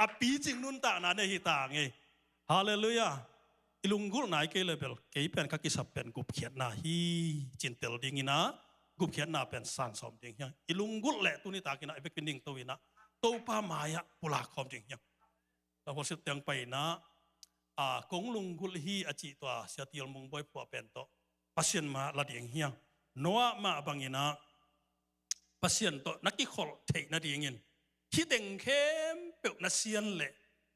A picing nuntakna nei hi ta hang e. Halleluiah. I lunggulh nai kei leh bel kei pen ka kisap pen gupkhiatna hi cin tel dingin ah, gupkhiatna pen san sawm ding hi hang. I lunggulh leh tuni takin ah i biakinn ding to in ah Topa mai-ah pulak khawm ding hi hang. Tua worship teng pai in ah, a, kong lunggulh hi a cih tua Sia Til Mung Bawi phuah pen tawh Pasian mai-ah la ding hi hang. Noah mah bangin ah Pasian tawh na kikholh theih nadingin hih teng khempeuh na sian leh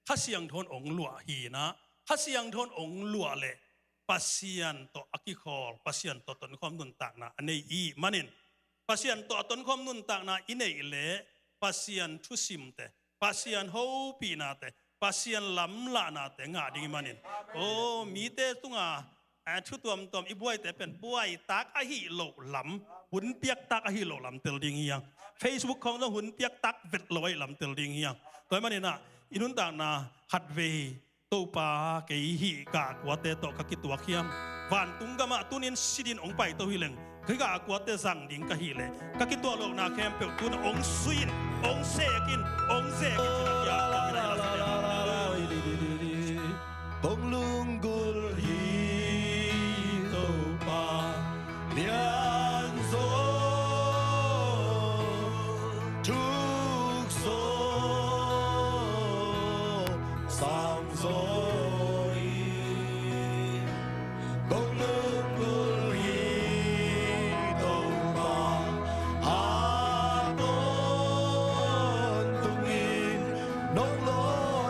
Kha Siangtho in hong luah hi in ah, Kha Siangtho in hong luah leh Pasian tawh a kikholh, Pasian tawh tonkhawm nuntakna a nei i hih manin, Pasian tawh a tonkhawm nuntakna i neih leh Pasian thusimte, Pasian hopihnate, Pasian lamlahnate ngah ding i hih manin, aw, mite tungah, eh, thu tuamtuam i buaite pen buaitak ahih loh lam, hun piaktak ahih loh lam tel ding hi hang. Facebook khawng zong hun piaktak vet lo ahih lam tel ding hi hang. Tua hih manin ah i nuntakna khatvei, Topa, kei hih gah kuate tawh ka kituak hiam? Vantung gamah tunin si dingin hong paito hi leng, kei gah kuate zang ding ka hih leh ka kituah lohna khempeuh tun hong sui in, hong sek in, hong zek in. Hong lunggulh hi Topa, lianzaw, thukzaw, samzaw hi. Kong lunggulh hi Topa, a tawntungin nong law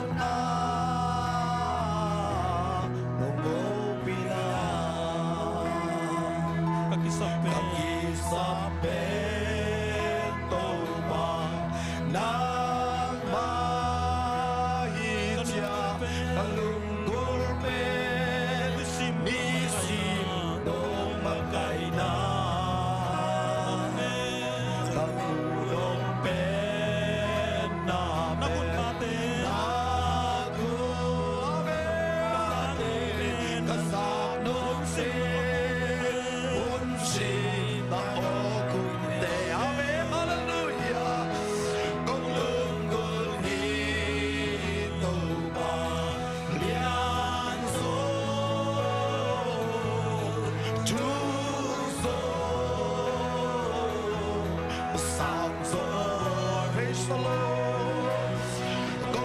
Kong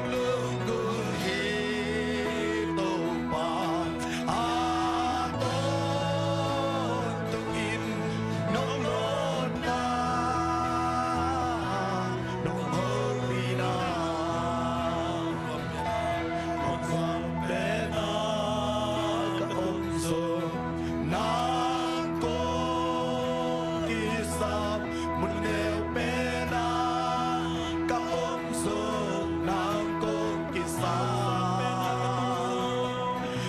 lunggulh hi Topa, a tawntungin nong lawnna, nong hopihna, nong sang penna ka om zong nang kong kisap, mun neu penna ka om zong nang kong kisap,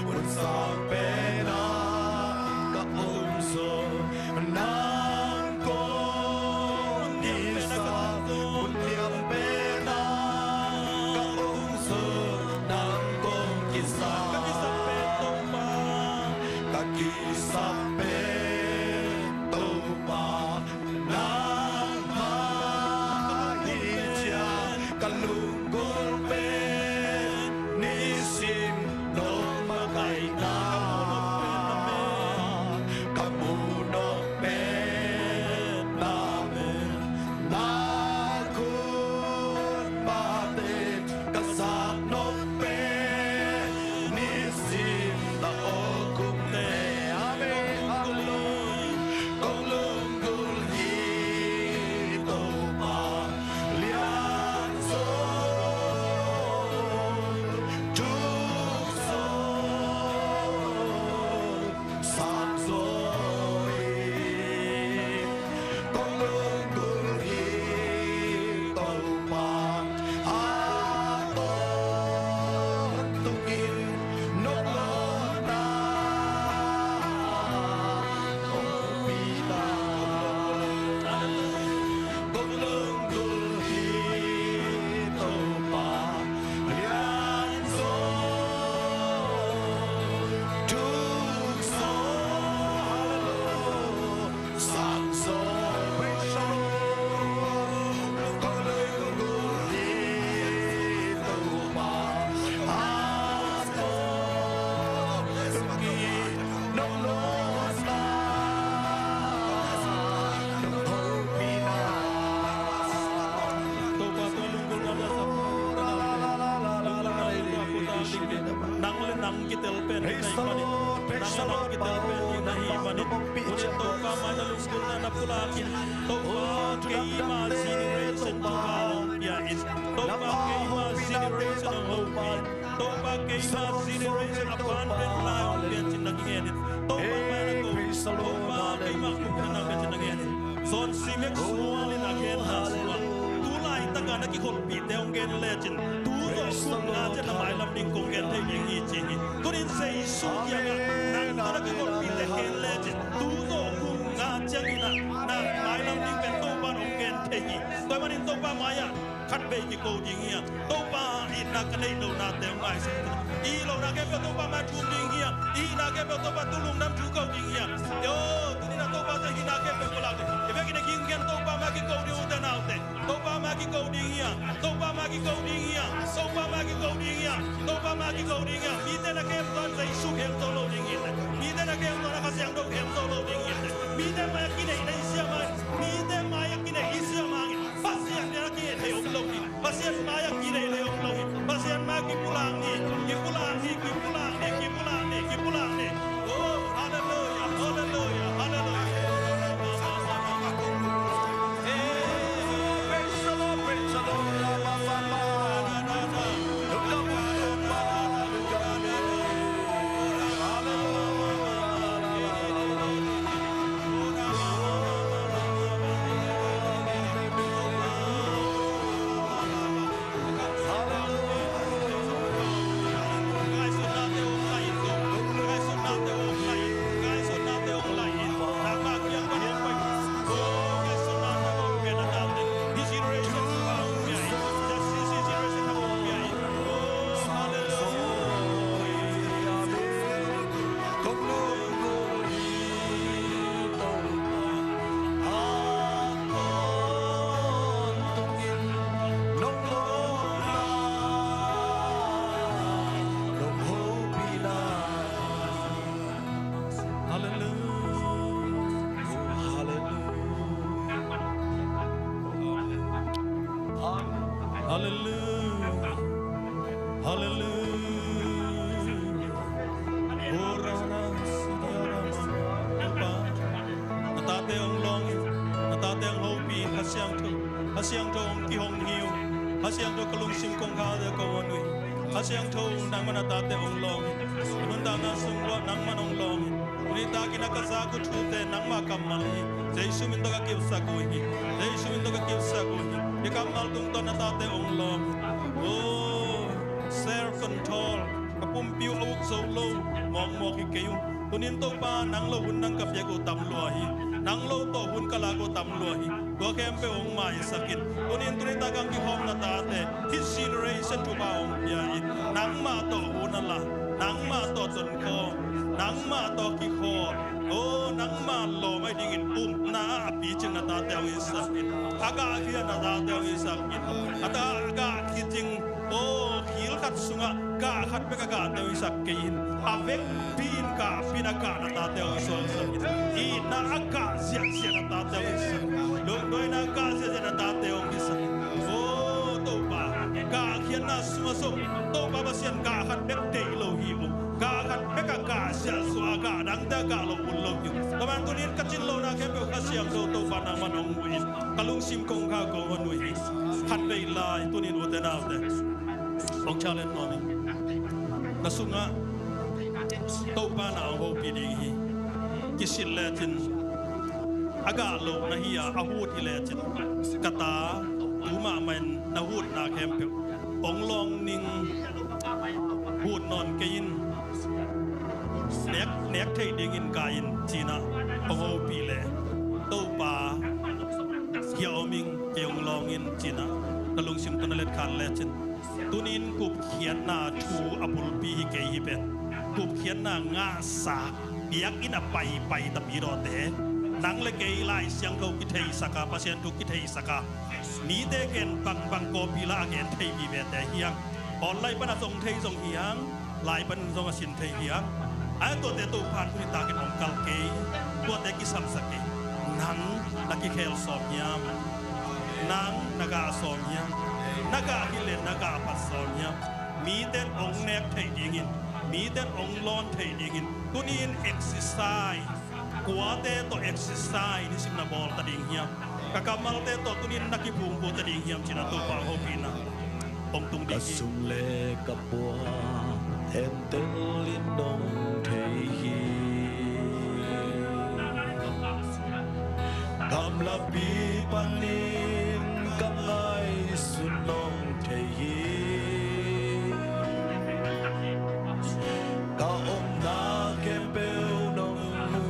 mun sang penna ka om zong nang kong kisap, mun liam penna ka om zong nang kong kisap, ka kisap pen Topa, ka kisap pen Topa, nangmah hi ciang ka lunggulh pen nisim nong makaihna, ka mu nop pen na mun, na khut mate ka zak nop pen nisim na awk kumte. Amen. Halleluia. Kong lunggulh hi Topa, lian zaw, thuk zaw, sang zaw hi. Kong lunggulh hi Topa, a tawntungin nong lawnna, nong hopihna, kong lunggulh hi Topa, lian zaw, thuk zaw, sang zaw. Praise the Lord. Kong lunggulh hi Topa, a tawntungin nong lawnna, nong hopihna. Topa, tua lunggulhna, nang le nang kitel pen hi na hih manin, nang le nang kitel pen hi na hih manin, tuni-in Topa mai na lunggulhna na pulak in. Topa, keima generation Topa hong pia in. Topa, keima generation hong hopih in. Topa, keima generation a ban pen lai hong pian cin na kingen in. Topa mai na ko, Topa, keima kuk na pian cin na ngen in. Son simek sual in a genna sual, tu laitaka na kikholhpihte hong gen lecin, tu zawh kum nga ciang na mailam ding kong gen thei ding hi ci hi. Tuni-in Jesu kiangah nang tawh na kikholhpihte gen lecin, tu zawh kum nga ciangin ah na mailam ding pen Topa in hong gen thei hi. Tua ahih manin Topa mai-ah khatvei kiko ding hi a, Topa itna ka neih lohnate hong maisak in. I lohna khempeuh Topa mai thum ding hi a, i itna khempeuh Topa thu lungdam thu ko ding hi a. Yo, tuni-in ah Topa tawh i itna khempeuh pulak ding. I biakinn a ginggen Topa mai kiko ding, ute naute. Topa mai kiko ding hi a, Topa mai kiko ding hi a, Topa mai kiko ding hi a, Topa mai kiko ding hi a. Mite na khemtuan Jesu khemto lo ding hi a, mite na khemtuan a Kha Siangtho khemto lo ding hi a, mite mai-ah kinei na i siam a, mite mai-ah kinei i siam a, Pasian mai-ah kinei thei om lo hi. Pasian mai-ah kinei thei om lo hi. Pasian mai-ah kipulak ni, kipulak ni, kipulak ni, kipulak ni, kipulak ni. Oh, hallelujah, hallelujah, hallelujah. Hey, praise the Lord, praise the Lord. Hallelujah. Halleluia. Halleluia. Ora ra sidiara ma. Topa, na tate hong lawng in, na tate hong hopih in, Kha Siangtho, Kha Siangtho hong kihong hi ung. Kha Siangtho ka lungsim kongkhakte kong hon uh hi. Kha Siangtho nangmah na tate hong lawng in. Nuntakna sung uah nangmah hong lawng in. Tuni takin a ka zak uh thute nangmah kammal hi. Jesu min tawh ka kipsak uh hi. Jesu min tawh ka kipsak uh hi. Hih kammal tungtawn na tate hong lawng. Oh, self control. Ka pumpi uh a uk zo lo mawkmawk hi kei uh. Tunin Topa nang lo hun nang ka piak uh tam lua hi. Nang lo tawh hun ka lak uh tam lua hi. Tua khempeuh hong maisak in. Tunin tuni tak hong kikhawm na tate hih generation thupha hong pia in. Nangmah tawh hun a la, nangmah tawh tonkhawm, nangmah tawh kikhawl. Oh, nangmah lawm ahi dingin upna a picing na tate hong hisak in. A gahkhiat na tate hong hisak in. A ta a gahkhiat ding, oh, khil khat sungah gah khat bek a gahte hong hisak kei in. A vekpi in gahpi in a gah na tate hong suaksak in. Itna a gah ziahziah na tate hong hisak in. Lungduaina a gah ziahziah na tate hong hisak in. Oh, Topa, gahkhiatna sungah zong Topa Pasian gah khat bek deih lo hi uh. Gah khat bek a gah ziahziah a gah dangte a gah lo un lo hi uh. Tua man tunin ka cin lohna khempeuh Kha Siangtho Topa nangmah hong huh in. Ka lungsim kongkhak kong hon uh hi. Khatvei lai tunin ute naute, hong challenge nuam ing. Na sungah Topa na hong hopih ding hi. Kisit lecin a gah loh na hi a, a hut hi lecin, ka ta, tu mahmah in na hutna khempeuh hong lawng ning. Hut nawn kei in. Nek, nek theih dingin ka in cinah hong hopih le, Topa, hia om ing, kei hong lawng in cinah na lungsim tawh na letkhan lecin, tunin gupkhiatna thu a bulpi hi kei hi pen. Gupkhiatna ngahsa biakinn a paipai tapi dawte, nang le kei Lai Siangtho kitheisaka, Pasian thu kitheisaka, mite gen bangbang kawpi la a gen thei vivete hiang. Online pana zong thei zong hiang, lai panin zong a sin thei hiang. Ai tuate Topan tuni takin hong kal kei, tuate kisamsak kei. Nang na kikhel sawm hiam? Nang na gah sawm hiam? Na gah hi le na gah phat sawm hiam? Miten hong nek theih dingin, miten hong lawn theih dingin tuni in exercise, kuate tawh exercise nisim na bawl ta ding hiam? Ka kammalte tawh tunin na kiphungkua ta ding hiam cinah Topa hopihna hong tung ding hi. Ka sum le ka pua entel in nong thei hi. Gamlapi panin ka ngaihsun nong thei hi. Ka omna khempeuh nong mu,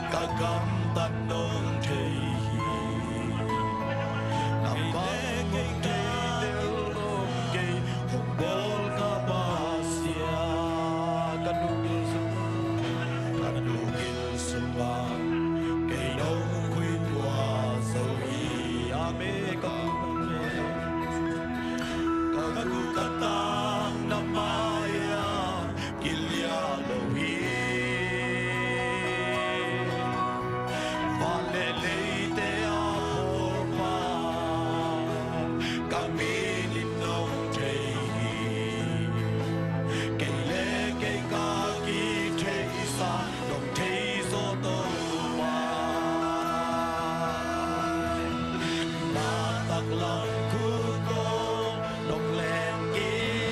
ka gamtat nong thei hi. Nang bang kei tel nong kei, hong bawl ka Pasian. Ka nu gil sung, ka nu gil sungah kei nong khuitua zo hi. Amen. Ka ka gu ka tang na mai-ah kilia lo hi. Van le leite a pawlpa ka min in nong thei hi. Kei le kei ka kitheisa nong thei zaw Topa. Na taklam khut tawh nong leng kik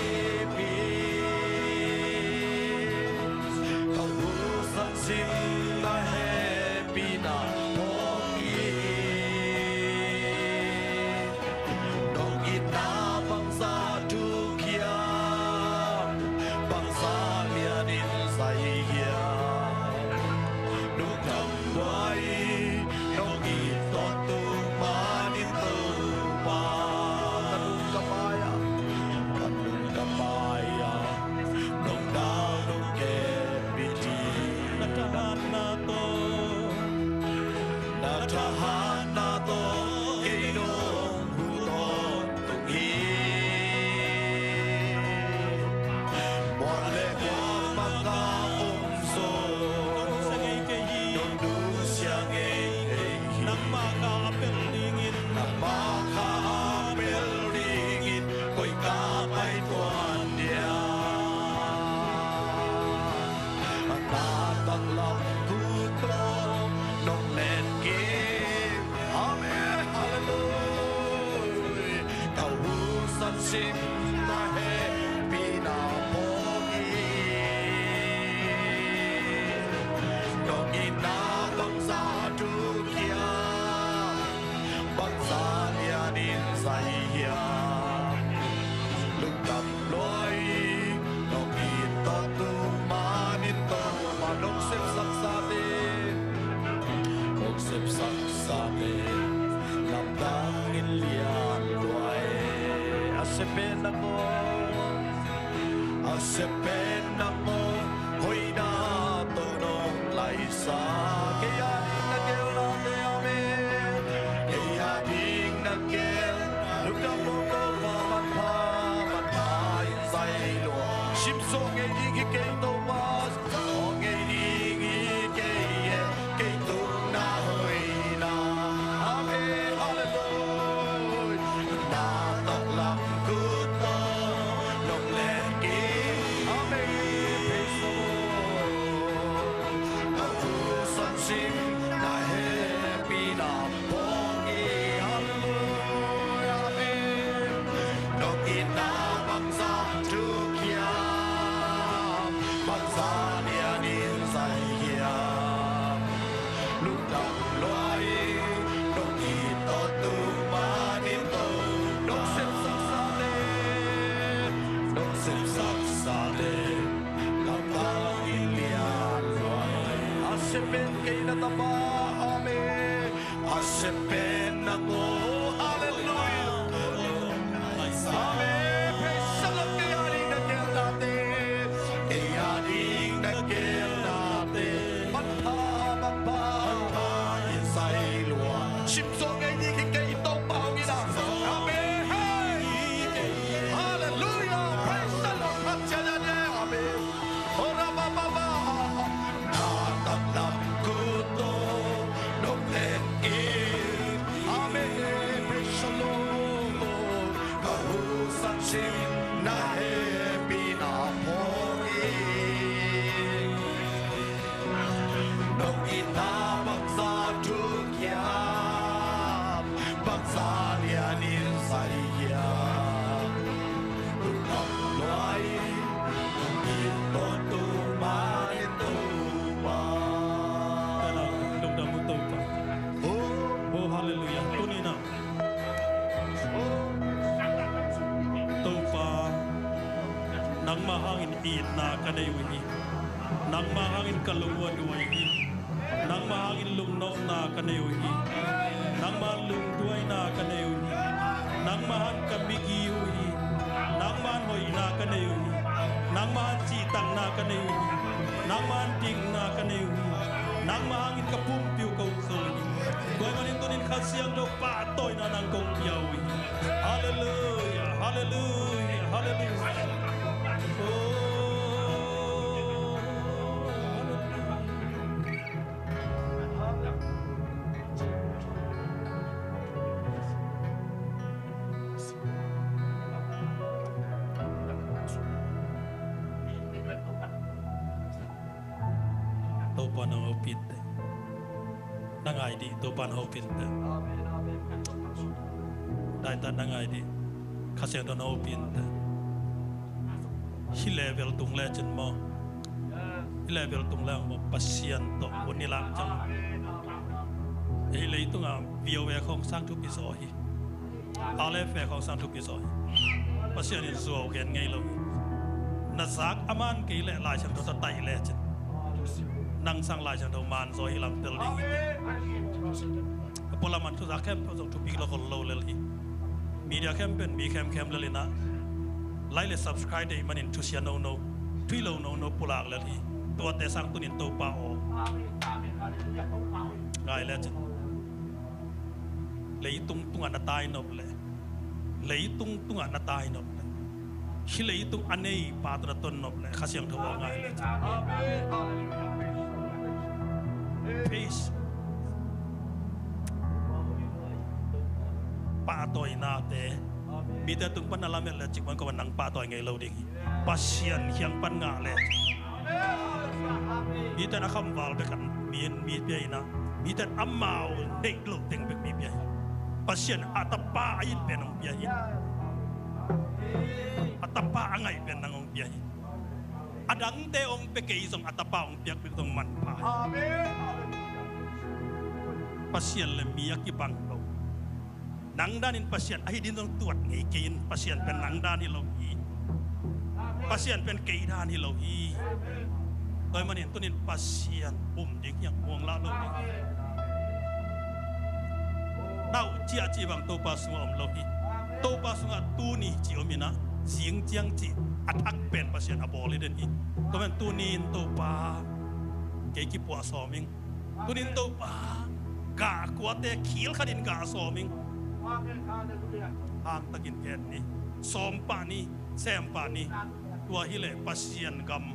Sim na hehpihna phawk hi. Nong itna bangzah thukhia, bangzah lianin zai hiam? Lungdam lua hi. Nong it tawh tu manin Topa, nong sepsak sate, nong sepsak sate lamdang in lian lua hi. A sia pen nang aw, a sia pen nang aw, hoihna tawh nong laisa. Kei a ding na geelnate, amen. Kei a ding na geel, lungdam lua Topa, manpha, manpha in zai lua. Simsuah ngei ding hi kei Topa, aw ngei ding hi kei e, kei tung na hoihna. Amen. Halleluia. Na taklam khut tawh nong len kik. Amen. Praise the Lord. Ka husan sim na hehpihna phawk hi. Halleluia. Amen. Nong itna bangzah thukhia, bangzah lianin zai hiam? Lungdam lua hi. Nong it tawh tu manin Topa, nong sepsak sate, nong sepsak sate lamdang in lian lua hi. A sia pen kei na tapa, amen. A sia pen nang aw, halleluia. Amen. Praise the Lord. Kei a ding na geelnate, kei a ding na geelnate manpha, manpha in zai lua. Simsuah ngei ding hi kei Topa hong itna. Amen. Hey. Halleluia. Praise the Lord. Amen. Ora ba ba ba. Na taklam khut tawh nong len kik. Amen. Praise the Lord. Ka husan sim na hehpihna phawk hi. Nong itna bangzah thukhia, bangzah lianin zai hiam? Lungdam lua hi. Nong it tawh tu manin Topa. Lungdam uh Topa. Oh, halleluia. Tuni-in ah Topa, nangmah hangin itna ka nei uh hi. Nangmah hangin ka lung uh a duai hi. Nangmah hangin lungnopna ka nei uh hi. Nangmah hangin lungduaina ka nei uh hi. Nangmah hangin ka migi uh hi. Nangmah hangin hoihna ka nei uh hi. Nangmah hangin cihtakna ka nei uh hi. Nangmah hangin dikna ka nei uh hi. Nangmah hangin ka pumpi uh ka ukzo uh hi. Tua ahih manin tuni-in Kha Siangtho pahtawina nang kong pia uh hi. Halleluia, halleluia, halleluia. Oh, halleluia. Topa na hopih in teh. Na ngai dih, Topa na hopih in teh. Daitat na ngai dih, Kha Siangtho na hopih in teh. Hih level tung lecin maw? Hih level tung leng maw, Pasian tawh hun i lak ciang. Hih leitungah V O A khawng sang thupi zaw hi. R F A khawng sang thupi zaw hi. Pasian in zuau gen ngei lo hi. Na zak a man kei leh Lai Siangtho tawh taih lecin, nang sang Lai Siangtho man zaw hi lam tel ding hi. A pualam ah thuzak khempeuh zong thupi lo khol lo lel hi. Media khempeuh in mi khemkhem lel in ah, like le subscribe deih manin thusia nono, thuih lo nono pulak lel hi. Tuate sang tuni-in Topa aw, ngai lecin. Leitung tungah na tai nop leh, leitung tungah na tai nop leh, hih leitung a nei pa tawh na ton nop leh, Kha Siangtho aw, ngai lecin. Praise. Pahtawinate mite tung pan na lamet lecin, man kong nang pahtawi ngei lo ding hi. Pasian kiang pan ngah le, mite in a khamval bek an mi, mi pia in ah, mite in amau neih loh teng bek mi pia hi. Pasian a tapa a it pen hong pia hi. A tapa a ngaih pen nang hong pia hi. A dangte hong pia kei zong a tapa hong piak bek zong manpha hi. Pasian le mi a kibang lo. Nang danin Pasian ahi ding zong tuat ngei kei in, Pasian pen nang dan hi lo hi. Pasian pen kei dan hi lo hi. Tua ahih manin tunin Pasian um ding hiang muang lah lo ding. Tau ciah cih bang Topa sungah om lo hi. Topa sungah tuni cih om inah, zing ciang cih a thak pen Pasian a bawl hi den hi. Tua man tunin Topa kei kipuah sawm ing. Tunin Topa gah kuate khil khatin gah sawm ing. Hangtakin gen ni, sawm pah ni, sem pah ni. Tua hileh Pasian gam,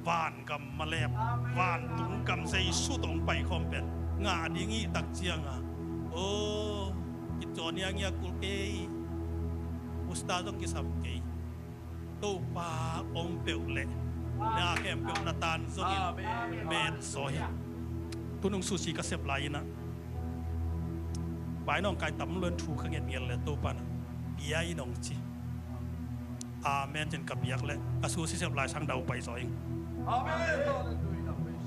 van gam malep, vantung gam Jesu tawh hong paikhawm pen ngah ding i tak cianga, o, kicaw niangia kul kei, usta zong kisam kei. Topa om peuh leh na khempeuh na tan zongin met zaw hi. Tunung susi ka sep lai inah pai nawngkai tam luan thu ka ngetngel le Topa na bia in hong ci. Amen cin ka biak leh ka susi sep lai sang dau pai zaw ing.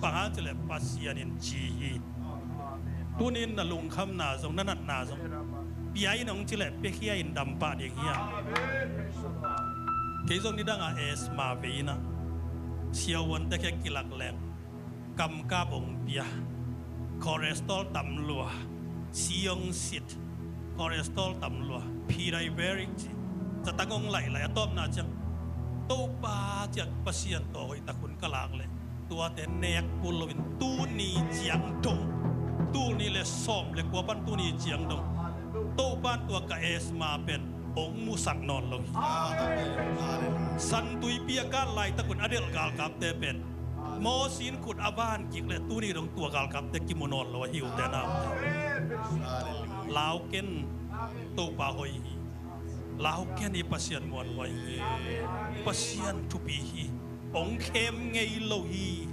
Bang hang cileh Pasian in ci hi. Tunin na lungkhamna zong na natna zong bia in hong cileh piakhia in dampah ding hi a. Kei zong nidangah asthma vei inah siavuante khia kilak leng kamkap hong pia, cholesterol tam lua, si hong sit, cholesterol tam lua, pre-diabetic ci, zatang hong laih laih a tawpna ciang Topa ciat Pasian tawh hoihtak hun ka lak leh tuate nek kul loin tuni ciang dong, tuni le sawm le kua pan tuni ciang dong Topa in tua ka asthma pen hong musak nawn lo hi. Santuipi a kan laitakun a delh galkapte pen Moses in khut a van kik le tuni dong tua galkapte kimu nawn lo a hi ute naute. Lau ken, Topa hoih hi. Lau ken hi, Pasian muanhuai hi. Pasian thupi hi. Hong khem ngei lo hi.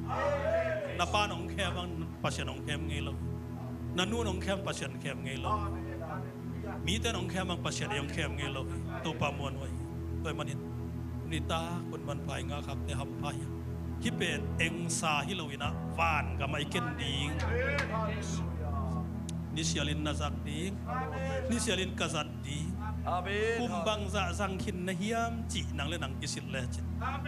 Na pa'n hong khem ang, Pasian hong khem ngei lo hi. Na nu'n hong khem, Pasian khem ngei lo hi. Mite in hong khem ang, Pasian ei hong khem ngei lo hi. Topa muanhuai hi. Tua ahih manin nitak hun manpha i ngahkhakte hampha hi. Hih pen engsa hi lo inah van gam ah i ken ding. Nisialin na zat ding. Nisialin ka zat ding. Kum bangzah zang khin na hiam cih nang le nang kisit lecin.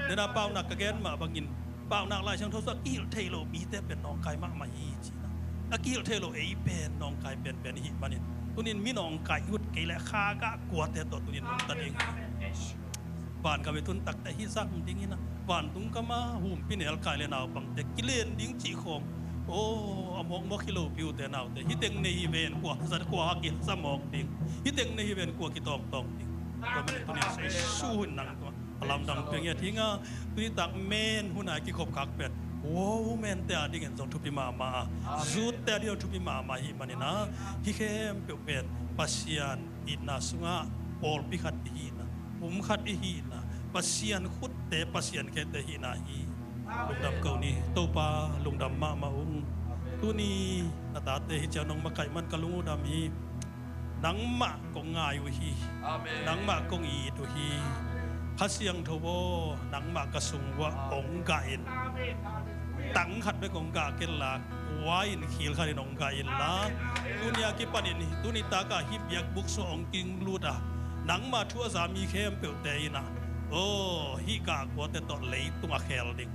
Nena paunak ka gen mah bangin paunak Lai Siangtho sung a kihilh thei lo mite pen nawngkai mahmah hi cihna. A kihilh thei lo ei pen nawngkai penpen i hih manin tunin mi nawngkai i ut kei leh kha gah kuate tawh tunin nungta ding hi. Van gam i tun takte hih zang ding inah vantung gam a humpi nelkai le naupangte kilen ding cih khawng, aw, a mawkmawk hi lopi ute naute. Hih teng nei hi ven kua za, kua a kiza mawk ding. Hih teng nei hi ven kua kitawngtawng ding. Tua manin tunin Jesu hun nang tua a lamdang pia ngiat hi nga. Tunitak men hun a i kikhop khak pen womente a dingin zong thupi mahmah a, youthte a dingin zong thupi mahmah ahih manin a, hih khempeuh pen Pasian itna sungah pawlpi khat i hihna, pum khat i hihna, Pasian khutte, Pasian khete hihna hi. Lungdam ko ni. Topa, lungdam mahmah ung. Tuni na tate hih ciang nong makaih man ka lung uh dam hi. Nangmah kong ngai uh hi. Nangmah kong it uh hi. Kha Siangtho aw, nangmah ka sung uah hong gah in. Tang khat bek hong gah ken la, kua in khil khat in hong gah in la. Tuni a kipanin tuni takah hih biakbuk sungah hong kinglut a, nangmah thu a za mi khempeuhte inah, aw, hih gah kuate tawh leitung a khel ding,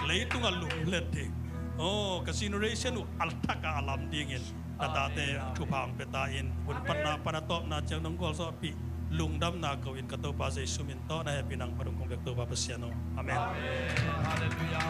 leitung a lumlet ding, aw, ka generation uh a thak a lam dingin na tate thupha hong pia ta in. Hun panna pan a tawpna ciang nong gualzawhpih lungdamna ko in ka Topa Jesu min tawh na hehpihna hong pia dong kong bek Topa Pasian aw. Amen. Halleluiah.